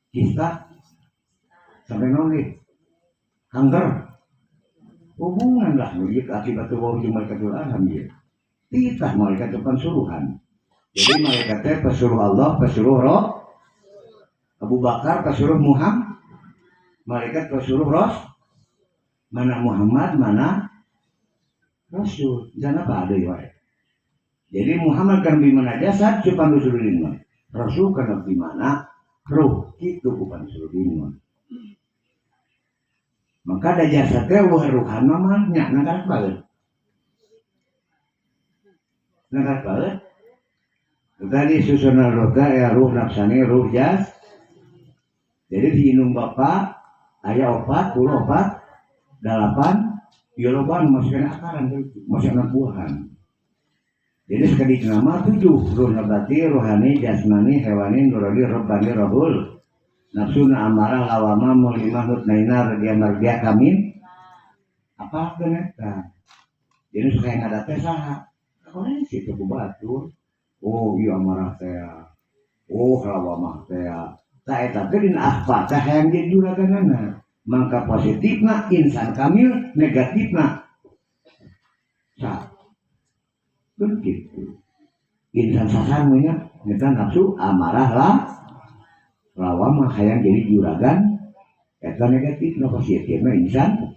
Kista sampai naon deui? Kanker. Hubungan lah nu ieu akibat wau jeung malaikatul arham ieu. Titah malaikat depan suruhan. Jadi malaikat teh pesuruh Allah, pesuruh roh. Abu Bakar pesuruh Muhammad. Malaikat pesuruh Ros. Mana Muhammad, mana Rasul. Jangan apa ada ya. Jadi Muhammad kan di mana jasad cuman Rasulullah mah. Rasul kan di mana ruh kitu bukan Rasulullah mah. Maka ada jasad teh eueuh ruhan mah nya nangkar baeut. Nangkar baeut. Tadi susunan ruh teh ya ruh nafsani ruh jas. Jadi di indung bapa aya 4 puluh 4 8 ieu loba nu masih kena akaran masih anak buahan. Jadi sekedik nama 7 ruh nabati, rohani, jasmani, hewani, nurani, robbani, rohul, nafsu, amarah, lawama, mulimah, mutmainah, redia, mardia, kamin. Apa keneta? Jadi suka yang ada teh saha? Koreksi teh batur. Oh iya amarah teh. Oh lawamah teh. Tah eta teh dina akhfa teh hayang jadi juraganana. Mangka positifna insan kamil, negatifna sa. Begitu. Insan sasarnya nyata nafsu amarah lah lawamah hayang jadi juragan eta negatif no positifna insan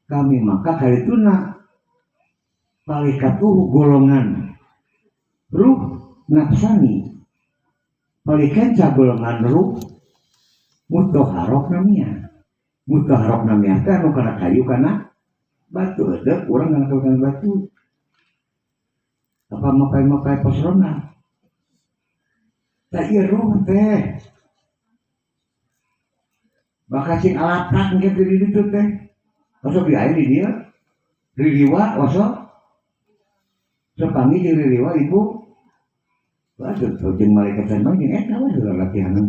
kami maka karituna malaikat tuh golongan ruh nafsani malaikat golongan ruh mutahharok namanya mutahharok namanya teh anu kana kayu kana batu edep urang kana kayu batu apa makai-makai posrona tak ieu ruh teh bakal sing alatak engke di ditu teh osok di aya di dieu ririwa osok sok panggih jeung ririwa ibu waduh jeung malaikat mah jeung eta we latihanan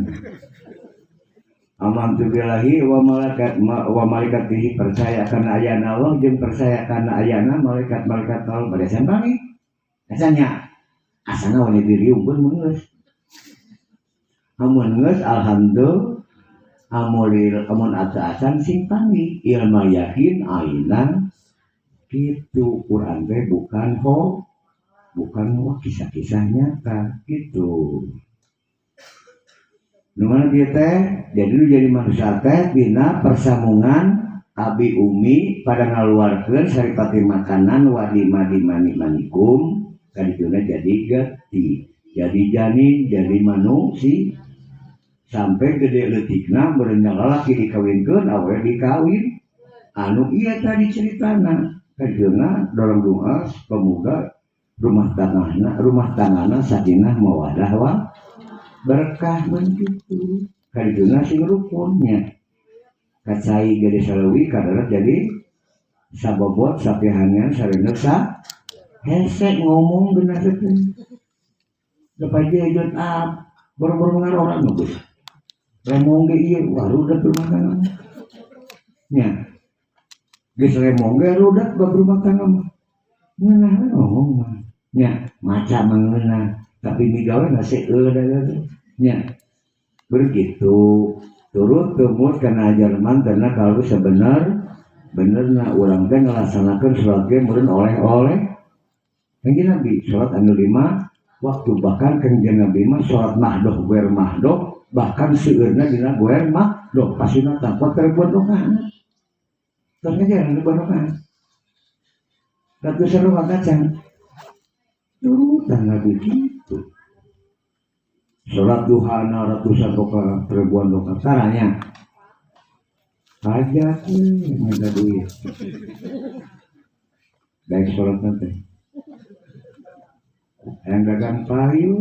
amantu billahi wa malaikat wa malaikatihi percaya kana ayana Allah jeung percaya kana ayana malaikat-malaikat Allah bade panggih asanya asana wani diriung pun mun geus amun geus alhamdulillah amulil amun asa-asan sing panggih ilmu yakin ainan kitu Quran teh bukan ho bukan kisah-kisah nyata gitu nu mana dia teh jadi nu jadi manusia teh dina persambungan abi umi pada ngaluarkeun saripati makanan wadi madi mani manikum kadituna jadi gati jadi janin jadi manusia sampai gede leutikna meureun lalaki dikawinkeun awewe dikawin anu ieu tadi ceritana kadituna dorong doa pemuda rumah tanggana sakinah mawadah wa berkah begitu kadituna sing rukunnya kacai gede salawi kadarat jadi sabobot sapihannya sarena sa hese ngomong benar teh dapat jejot up boro-boro orang bagus remong ge ieu wah rudet rumah tangga nya geus remong ge rudet bab rumah tangga mah ngeunah ngomong mah nya maca mah ngeunah tapi migawe na seueur nya begitu turut tumut kana ajaran mantena kalau sebenar benerna urang teh ngalaksanakeun salat ge meureun oleh-oleh kanjeng Nabi salat anu 5 waktu bahkan kanjeng Nabi mah salat mahdoh guer mahdoh bahkan seueurna dina guer mahdoh pasunatan ribuan rakaat terus ngajaran ribuan rakaat ratusan rakaat kacang turutan Nabi gitu salat duhana ratusan rakaat ribuan rakaat caranya aja minta duit baik salat nanti yang dagang payu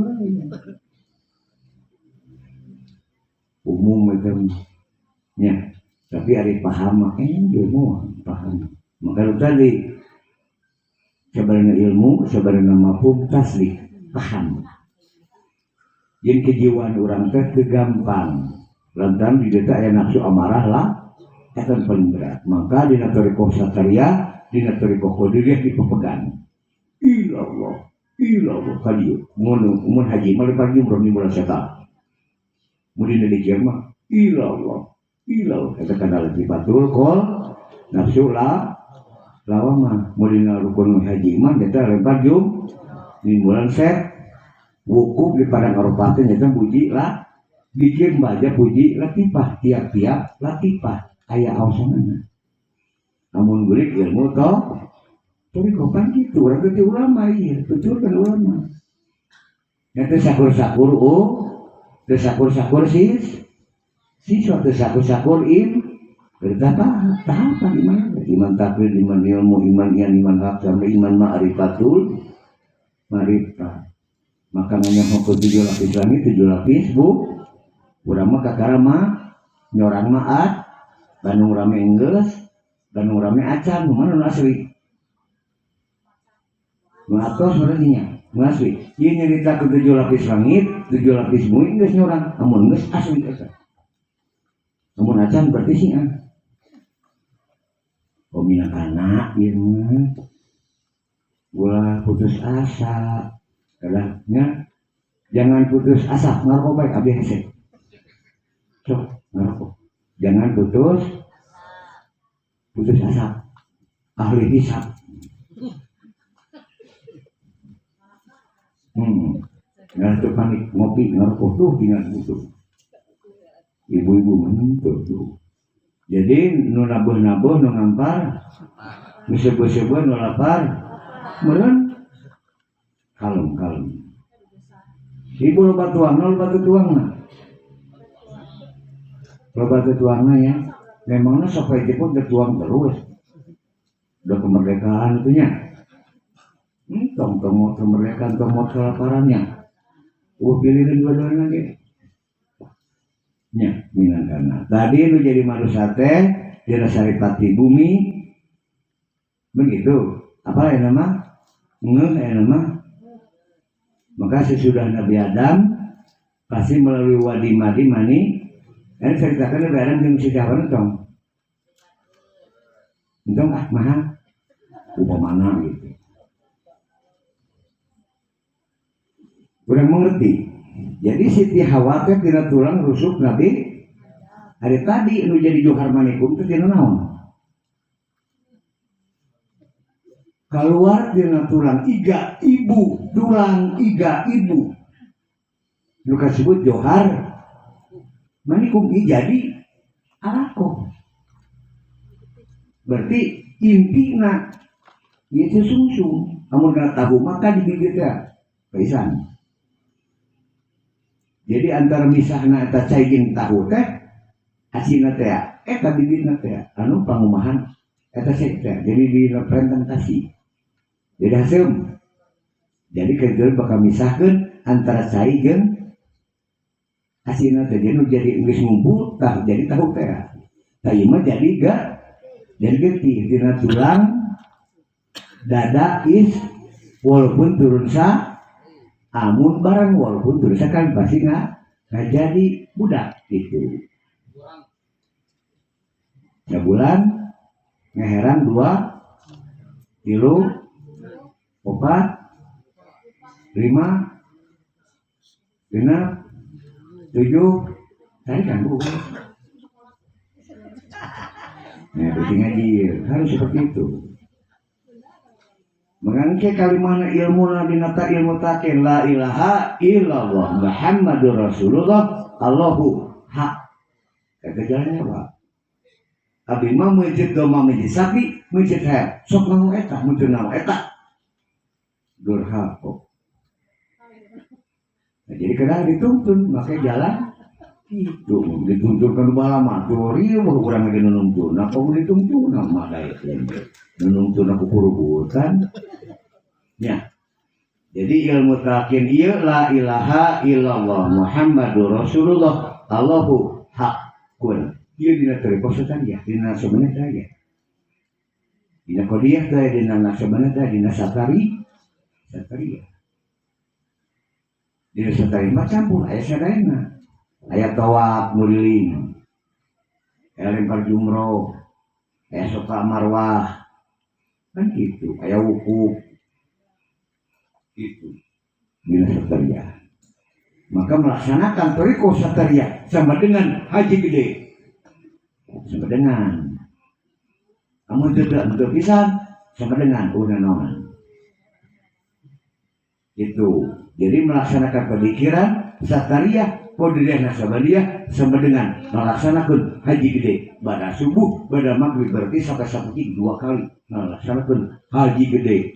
umum itu nya tapi ari paham mah ilmu paham maka tadi sebenarnya ilmu sebenarnya mafhum tasdik paham jeung kejiwaan urang teh teu gampang lantaran di dieu aya nafsu amarah lah eta paling berat maka dina thariqah Satariyah dina thariqah Qadiriyah dipepegan ilallah ilallah ka dieu mun haji mah pagi umroh di bulan setan mun dina dikir mah illallah illallah eta kana latifatul qol nafsu la lawamah mun dina rukun haji mah eta lempar jum di bulan set wukuf di padang Arafah teh eta puji lah bikin baca puji latifah tiap-tiap latifah aya aosanana amun beurik ilmu toh tapi kapan gitu urang teh ulama ieu tuturkeun ulama nya teh sakur-sakur teh sakur-sakur sis siswa teh sakur-sakur im bertahap tahapan iman iman taklid iman ilmu iman ian iman hak sampai iman ma'rifatul ma'rifah maka nanya mau ke 7 lapis langit 7 lapis bu urang mah kakara mah nyorang mah at Bandung rame enggeus Bandung rame acan nu mana nu asli nu atos berarti nya nu asli ieu nyarita ke 7 lapis langit 7 lapis bumi geus nyorang amun geus asli eta amun acan berarti sih ah pemina kana ieu mah ulah putus asa kadangnya jangan putus asa ngarokok bae abdi hese sok ngarokok jangan putus asa ahli hisab nggak tuh panik ngopi ngerokok tuh tinggal butuh ibu-ibu menentu tuh jadi nu nabuh-nabuh nu ngampar nu sebuah-sebuah nu lapar meureun kalem-kalem ibu loba tuangna loba tuangna loba tuangna ya memangnya sampai jepun tertuang terus udah kemerdekaan itu nya tong tong kemerdekaan tong kelaparannya pilihan dua-duanya lagi nya minangkana tadi lu jadi manusia teh dina saripati bumi begitu apa yang nama ngeuh yang nama maka sesudah Nabi Adam pasti melalui wadi madi mani ini ceritakan Nabi Adam jeung si Hawa tong entong ah maha upamana gitu kurang mengerti. Jadi Siti Hawa teh tina tulang rusuk Nabi hari tadi nu jadi johar manikum teh tina naon? Keluar tina tulang iga ibu, tulang iga ibu. Nu kasebut johar manikum jadi alako. Berarti intina ieu teh sungsung, amun kana tahu maka digigit teh pisan. Jadi antara misahna eta cai jeung tahu teh hasina teh eta bibitna teh anu pangumahan eta cai teh jadi direpresentasi. Jadi haseum. Jadi kejual bakal misahkeun antara cai jeung hasina teh jadi jadi geus ngumpul tah jadi tahu teh. Tah ieu mah jadi ga jadi getih tina tulang dada is walaupun turun sa amun barang walaupun tulisan kan pasti nggak jadi budak gitu. Sebulan ngeheran 2, 3, 4, 5, 6, 7, tadi kan bu. Nah, berarti ngaji harus seperti itu. Mengangke kalimahna ilmu dinata ilmu takin la ilaha illallah Muhammadur Rasulullah Allahu hak. Kata jalannya apa? Abi mah mencit domba mencit sapi mencit hayam sok nahu eta muncul nahu eta durhaka. Nah, jadi kadang dituntun make jalan itu dituntun kan lama tuh rieuh urang lagi nuntun nah kamu dituntun mah daek nuntun aku kurubutan ya. Jadi ilmu talqin ieu la ilaha illallah Muhammadur Rasulullah Allahu haqqun ieu dina thariqah saja dina sebenarnya teh dina qadiyah teh dina sebenarnya teh dina satari satari dina satari mah campur aya sadayana aya tawaf nguriling aya lempar jumroh aya soka marwah kan gitu aya wukuf gitu dina satariyah. Maka melaksanakan thoriqoh Satariyah sama dengan haji gede. Sama dengan kamu tidak untuk pisan sama dengan unanonan. Itu. Jadi melaksanakan pemikiran Satariyah Qadiriyah Nasabadiyah sama dengan melaksanakan haji gede pada subuh pada maghrib, berarti sampai saputing 2 kali melaksanakan haji gede.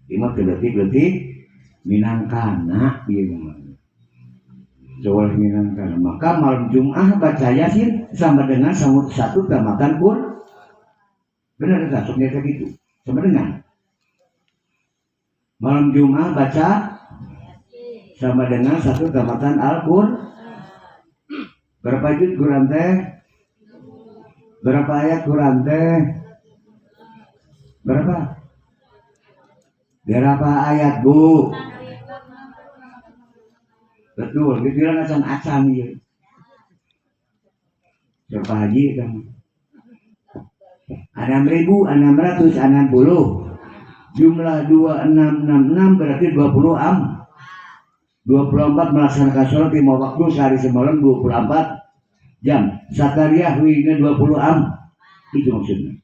Lima detik-detik minangkana ieu mah. Soal minangkana. Maka malam Jumat baca Yasin sama dengan satu tamatan Quran. Benar tak? Soknya kayak gitu. Sama dengan malam Jumat baca sama dengan satu tamatan Al-Qur'an. Berapa juz Quran teh? Berapa ayat Quran teh? Berapa? Berapa ayat, Bu? Betul, dibilang acan-acan ieu. Berapa haji kamu? 6.660. Jumlah 2666 berarti 20 am. 24 melaksanakan sholat 5 waktu sehari semalam 24 jam. Satariyah wina 20 am. Itu maksudnya.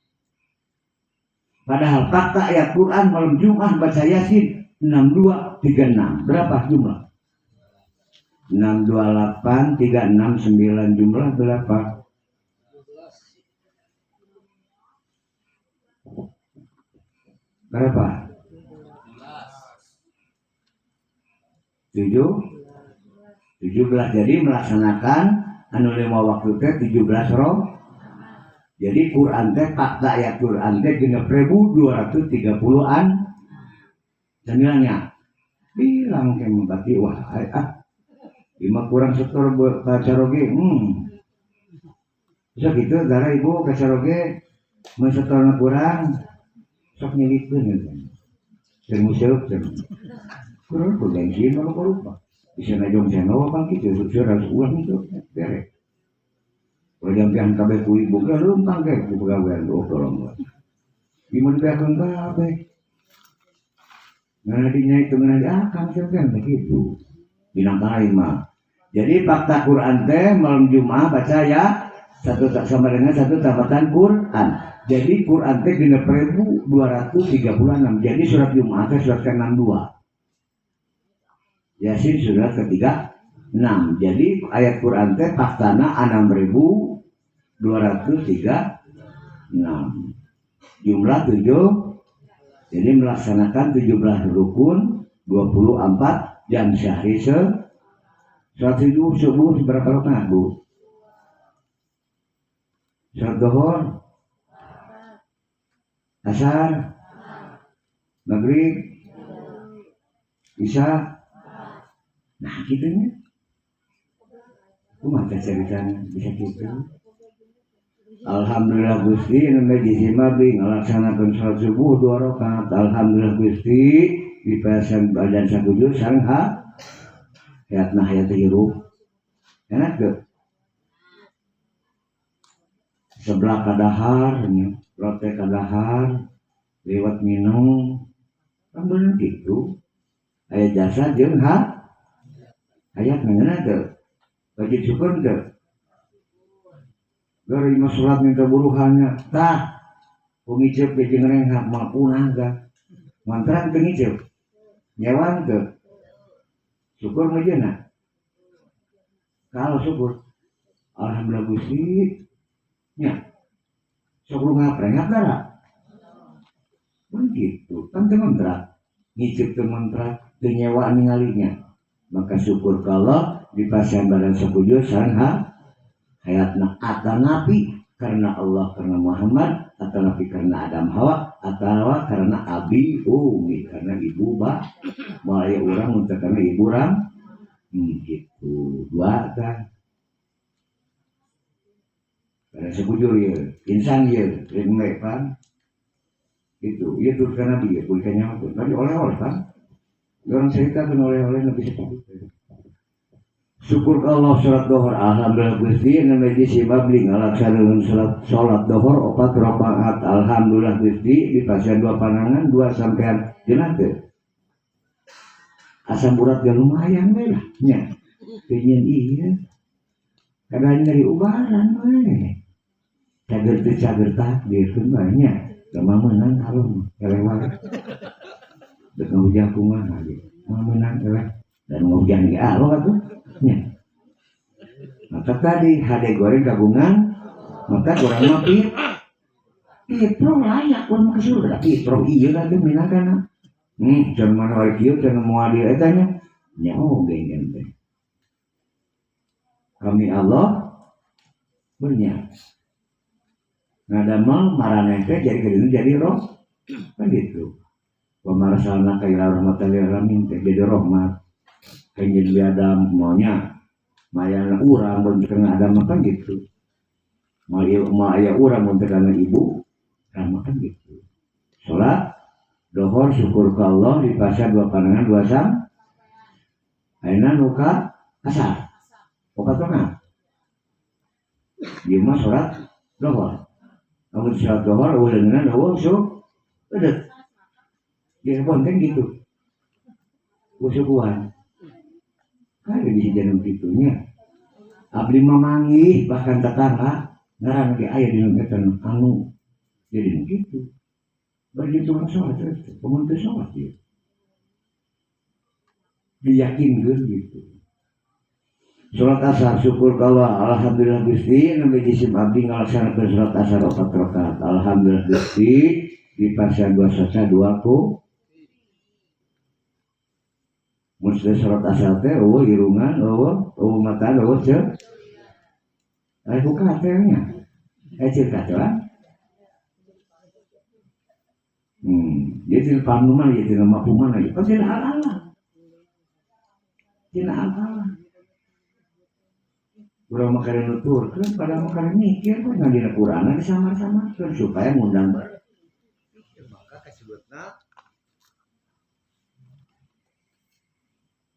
Padahal fakta ayat Quran malam Jumat baca Yasin 6236. Berapa jumlah? 628 369 jumlah berapa? Berapa? 7 17. Jadi melaksanakan anu 5 waktu teh 17 roh. Jadi Quran teh fakta ayat Quran teh 6.230-an. Sembilannya bilang ke berarti wah ah 5 kurang setor kacaroge. Bisa gitu darah ibu kacaroge mun setorna kurang sok nyelipkeun gitu. Jeung museup cenah. Kurang ku bensin mah lupa. Bisa najong seno kan kitu harus ulang itu beres. Kalau jampian kabeh ku ibu ge leumpang ge ku pagawean oh tolong. Ieu dibeakeun kabeh. Ngan dinya itu ngan di akang sampean begitu. Binangkana lima. Jadi fakta Quran teh malam Jumat baca ya satu sama dengan satu tamatan Quran. Jadi Quran teh 6.236. Jadi surat Jumat teh surat ke-62. Yasin surat ke-36. Jadi ayat Quran teh faktana 6.236. Jumlah 7. Jadi melaksanakan 17 rukun 24 jam sehari se sholat subuh berapa rakaat, Bu? Sholat zuhur, asar, maghrib, isya. Nah, gitunya. Kumaha ceritanya bisa gitu. Alhamdulillah Gusti nu di abdi ngalaksanakeun salat subuh 2 rakaat. Alhamdulillah Gusti dipasan badan sakujur sareng ha hayatna hayat hirup. Enak teu? Sebelah kadahar nya, rote kadahar, lewat minum. Kan bener gitu. Aya jasa jeung ha hayat ngeunah teu? Wajib syukur teu? Dari lima sholat minta buruhannya, tah, pengicep ke jeung renghap mah punah ga, mantra teu ngicep, nyewan teu, syukur mah. Kalau syukur, alhamdulillah Gusti, nya, sok lu ngaprengap dara, begitu, kan teu mantra, ngicep teu mantra, teu nyewa ningalinya, maka syukur kalau di pasian badan sakujur sareng ha. Hayatna atanapi karena Allah karena Muhammad, atanapi karena Adam Hawa, atau karena abi umi karena ibu ba, mulai orang untuk karena ibu ram, gitu dua kan. Karena sekujur ya, insan ya, ringmek kan, itu, ya terus karena dia, kuliahnya apa? Tadi oleh-oleh kan, orang cerita kan oleh-oleh lebih seperti. Syukur ke Allah sholat dohor, alhamdulillah Gusti namanya si babli ngalaksanakeun sholat dohor 4 rakaat, alhamdulillah Gusti di pasien 2 panangan 2 sampean jenah teu. Asam urat ge lumayan we lah nya. Teu nyieun ieu. Kadang nyeri ubaran we. Cager teu cager takdir mah nya. Da mah meunang kalem eleh wae. Dek ngahujah kumaha ge. Mah meunang eleh dan ngahujah ge alo atuh nya. Maka tadi hade goreng gabungan maka goreng mah Pitro layak urang ke surga. Pitro ieu kan teh minangkana. Jangan mana wae kieu cenah moal adil eta nya. Nya oge ngan teh. Kami Allah bernya. Ngadamel maraneh teh jadi kedeung jadi roh. Kan gitu. Wa marsalna ka ila rahmatan lil alamin teh jadi rahmat. Kan jadi Adam maunya mayana urang mun teu Adam mah kan gitu. Moal aya urang mun teu kana ibu sama kan gitu. Salat dohor syukur ka Allah di pasar dua pandangan dua sam. Ayeuna nu ka asar. Opat rakaat. Ieu mah salat dohor. Lamun salat dohor eueuh leungeunna eueuh su eudeut. Dia bonteng gitu. Usukuan. Kan bisa jadi gitunya. Abdi mah manggih bahkan tetangga ngaran ge aya di nu eta anu jadi gitu. Bari tukang sholat terus, pemun teu sholat ieu. Diyakinkeun gitu. Sholat asar syukur ka Allah, alhamdulillah Gusti nembe jisim abdi ngalaksanakeun sholat asar 4 rakaat. Alhamdulillah Gusti di pasar dua saca dua ku. Mun sholat asar teh eueuh irungan, eueuh mataan, eueuh ceuk. Aya ku katelnya. Ceuk katelan. Dia tina panuman, dia tina mapuman lagi. Kan tina al-ala. Tina al-ala. Urang mah kare nuturkeun, padahal mah kare mikir kan ngadina Qur'an disamar-samarkeun supaya ngundang bae. Maka kasebutna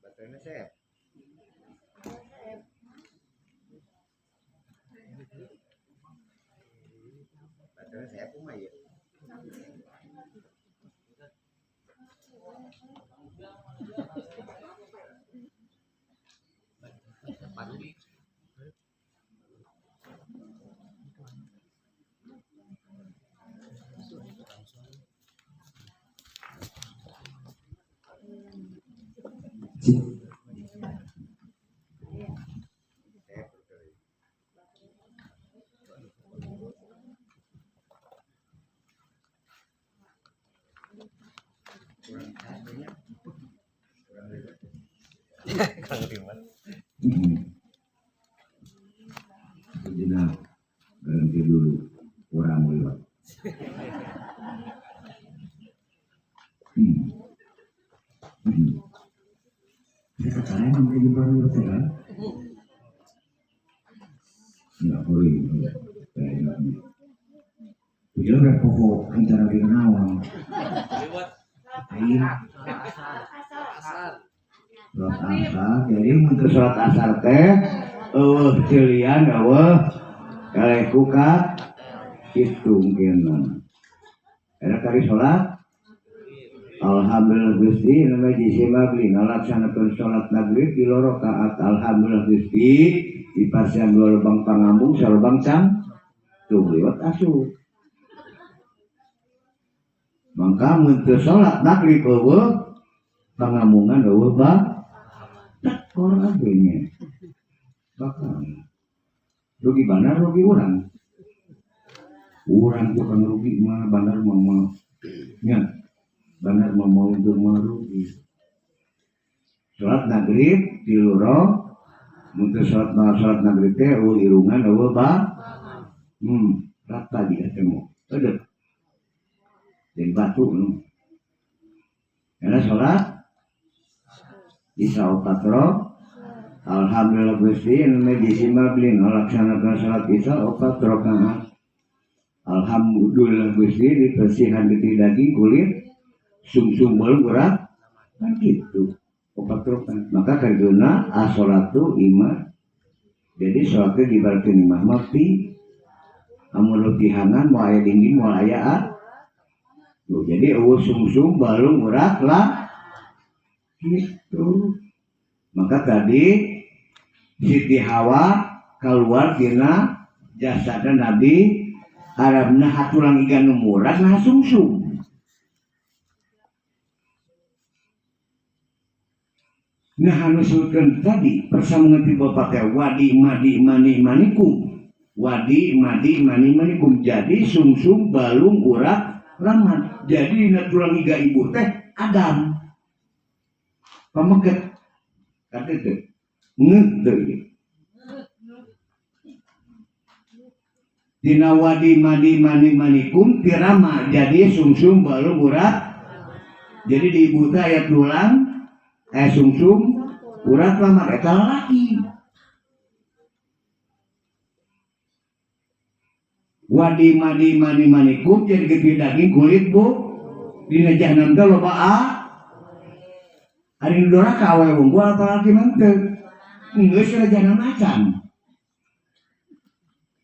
baterainya seep. Baterainya seep kumaha ieu? Sejenak berhenti dulu, kurang lewat. Saya katakan yang kayak gimana lewat ya? Nggak boleh, saya nggak. Dia udah pokok antara di nawang. Sholat asar, jadi untuk sholat asar teh, eueuh ceulian eueuh eleh kuka hitung kena. Era kari sholat, alhamdulillah Gusti, namanya jisim abdi ngalaksanakeun sholat maghrib di loro rakaat, alhamdulillah Gusti di pasian dua lubang pangambung, salubang cang, tuh liwat asup. Maka mun teu sholat maghrib eueuh pangambungan eueuh ba tekor abdinya. Bakal rugi bandar rugi urang. Urang tukang rugi mah bandar mah mah nya. Bandar mah mau untung mah rugi. Salat maghrib tilu rakaat, mun teu salat mah salat maghrib teh eueuh irungan eueuh ba. Rata dia teh mah. Eueuh. Jadi batu nu. Karena salat Isya opat rakaat. Alhamdulillah Gusti nu jisim abdi ngalaksanakeun salat Isya opat rakaat. Alhamdulillah Gusti dibersihan getih daging kulit sumsum beuleum urat kan gitu opat rakaat. Maka kaguna as-sholatu imah. Jadi salatnya dibarkeun imah mah pi amun leupihangan moal aya dinding moal aya. Tuh, jadi eueuh sumsum balung urat lah. Gitu. Maka tadi Siti Hawa keluar tina jasadna Nabi Adam nah tulang iga nu murag nah sungsung. Nah anu sebutkeun tadi persambungan ti bapak teh wadi madi mani manikum. Wadi madi mani manikum jadi sungsung balung urat laman. Jadi dina tulang iga ibu teh Adam. Pameket. Kata teh ngeuh teu ieu. Dina wadi madi mani manikum tirama jadi sungsung balung urat. Jadi di ibu teh aya tulang sungsung urat laman eta lalaki. Wadi madi mani manikum jadi gede daging kulit bu dina jahanam teh loba a ari nu doraka awewe unggul apa lalaki mah teu geus dina jahanam acan.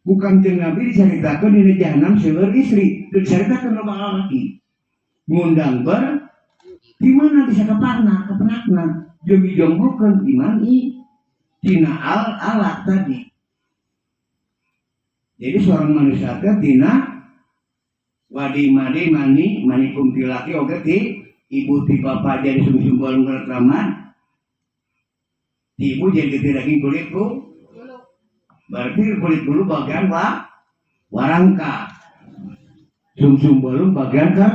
Bukan jeung Nabi dicaritakeun dina jahanam seueur istri, teu dicaritakeun loba lalaki. Ngundang ber di mana bisa keparna, kepenakna, jeung dijonghokeun iman i tina al alat tadi. Jadi seorang manusia teh tina wadi madi mani manikum ti laki oge ti ibu ti bapa jadi sungsung balung rekaman. Ti ibu jadi gede daging kulit bu. Berarti kulit bulu bagian warangka. Sungsung balung bagian ke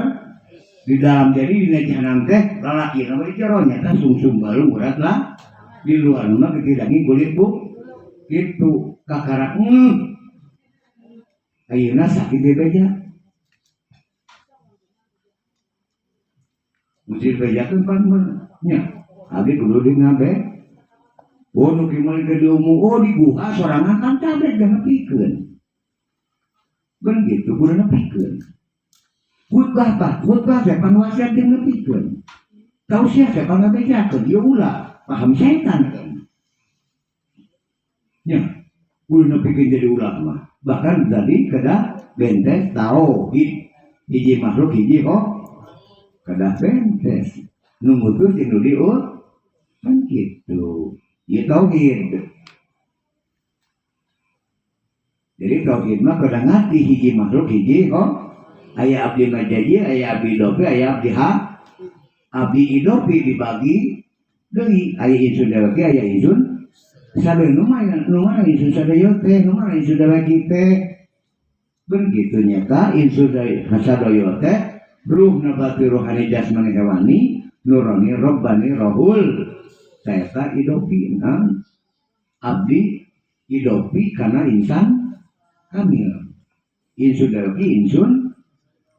di dalam jadi dina jahanam teh lalaki nama di jero nyata sungsung balung urat lah di luar mah gede daging kulit bu. Gitu kakarak. Ayeuna sakit di beja. Mesti dibejakeun pan nya. Abdi kudu di ngabe. Oh nu kieu ke diumu, oh di guha sorangan kan tabek da nepikeun. Kan gitu kudu nepikeun. Khutbah tah, khutbah teh pan wasiat jeung nepikeun. Tausiah teh pan ngabejakeun, ieu ulah paham setan kan. Nya, kudu nepikeun jadi ulama. Bahkan tadi kedah bentes tauhid hiji makhluk hiji oh kedah bentes nu ngutus jeung nu diut kan kitu ieu tauhid. Jadi tauhid mah kedah ngarti hiji makhluk hiji oh aya abdi majaji aya abdi idofi aya abdi ha abdi idofi dibagi deui aya insun deweki aya insun sadaya nu mana nu mana insun sadaya teh nu mana insun deweki teh begitu nyata insun sadaya teh ruh nabati rohani jasmani hewani nurani robbani rohul saeta idofi nah, abdi idofi karena insan kamil insun deweki insun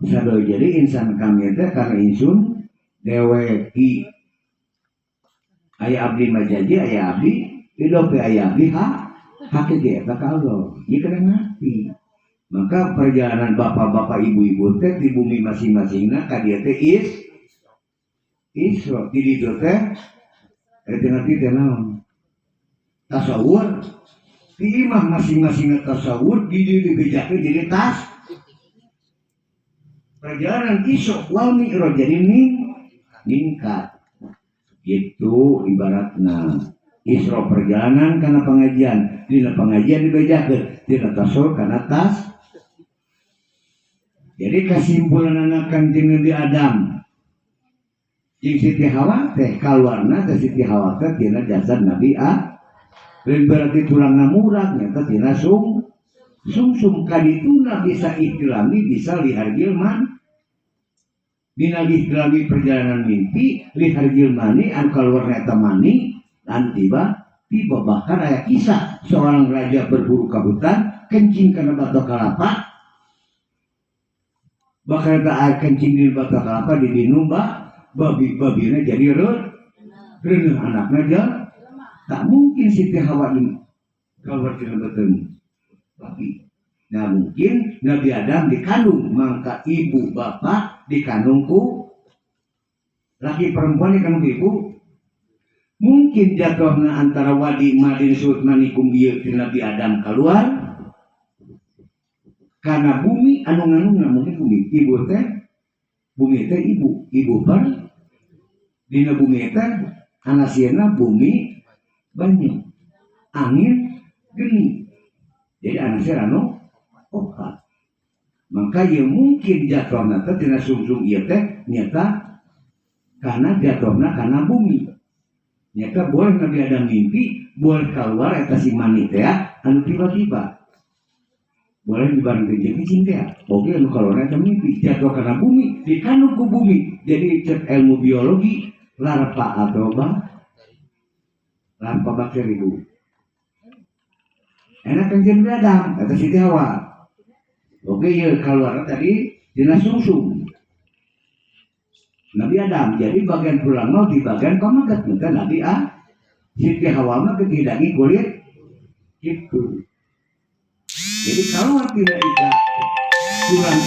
sadaya jadi insan kamil teh karena insun deweki aya abdi majaji aya abdi idofi aya abdi ha hakiki eta ka Allah ieu kana ngarti. Maka perjalanan bapak-bapak ibu-ibu teh di bumi masing-masingna ka dieu teh is Isra di ditu teh teu ngarti teh naon tasawur di imah masing-masingna tasawur di dieu dibejakeun jadi tas perjalanan Isra wal Mi'raj jadi ningkat gitu ibaratna Isra perjalanan karena pengajian dina pengajian dibejakeun dina tasawur kana tas. Jadi kesimpulan anak Kanjeng Nabi Adam jeung Siti Hawa teh kaluarna teh Siti Hawa teh tina jasad Nabi A. Lain berarti tulangna murag nyata tina sungsum kadituna bisa ihtilami bisa lihar gilman. Dina ihtilami perjalanan mimpi lihar gilmani anu kaluarna eta mani dan tiba tiba bahkan aya kisah seorang raja berburu ke hutan kencing kana batok kalapa. Bahkan eta air kencing di batok kalapa diminum babi-babina jadi reuneuh anakna dia tak mungkin Siti Hawa ini keluar tina beuteung babi. Nah mungkin Nabi Adam dikandung mangka ibu bapak dikandungku laki perempuan dikandung ibu. Mungkin jatuhna antara wadi madin sut manikum ieu ti Nabi Adam keluar karena bumi anu ngandungna mungkin bumi ibu teh bumi teh ibu ibu per dina bumi teh Anasirna bumi, banyu, angin, geni. Jadi anasir anu opat. Maka ya mungkin jatuhna teh tina sungsung ieu teh nyata karena jatuhna karena bumi. Nyata boleh Nabi Adam mimpi, boleh keluar eta si mani teh anu tiba-tiba. Boleh dibarengkeun jeung cicing teh. Oke, anu keluar eta mimpi jatuh karena bumi, dikandung ku bumi. Jadi cek ilmu biologi larva atau bah larva bakteri, Bu. Enak kan jeung Adam eta Siti Hawa. Oke, ya keluar tadi dina sungsung. Nabi Adam jadi bagian tulang mau di bagian pameget maka Nabi A Siti Hawa mah kehidangi kulit gitu. Jadi kalau tidak tulang.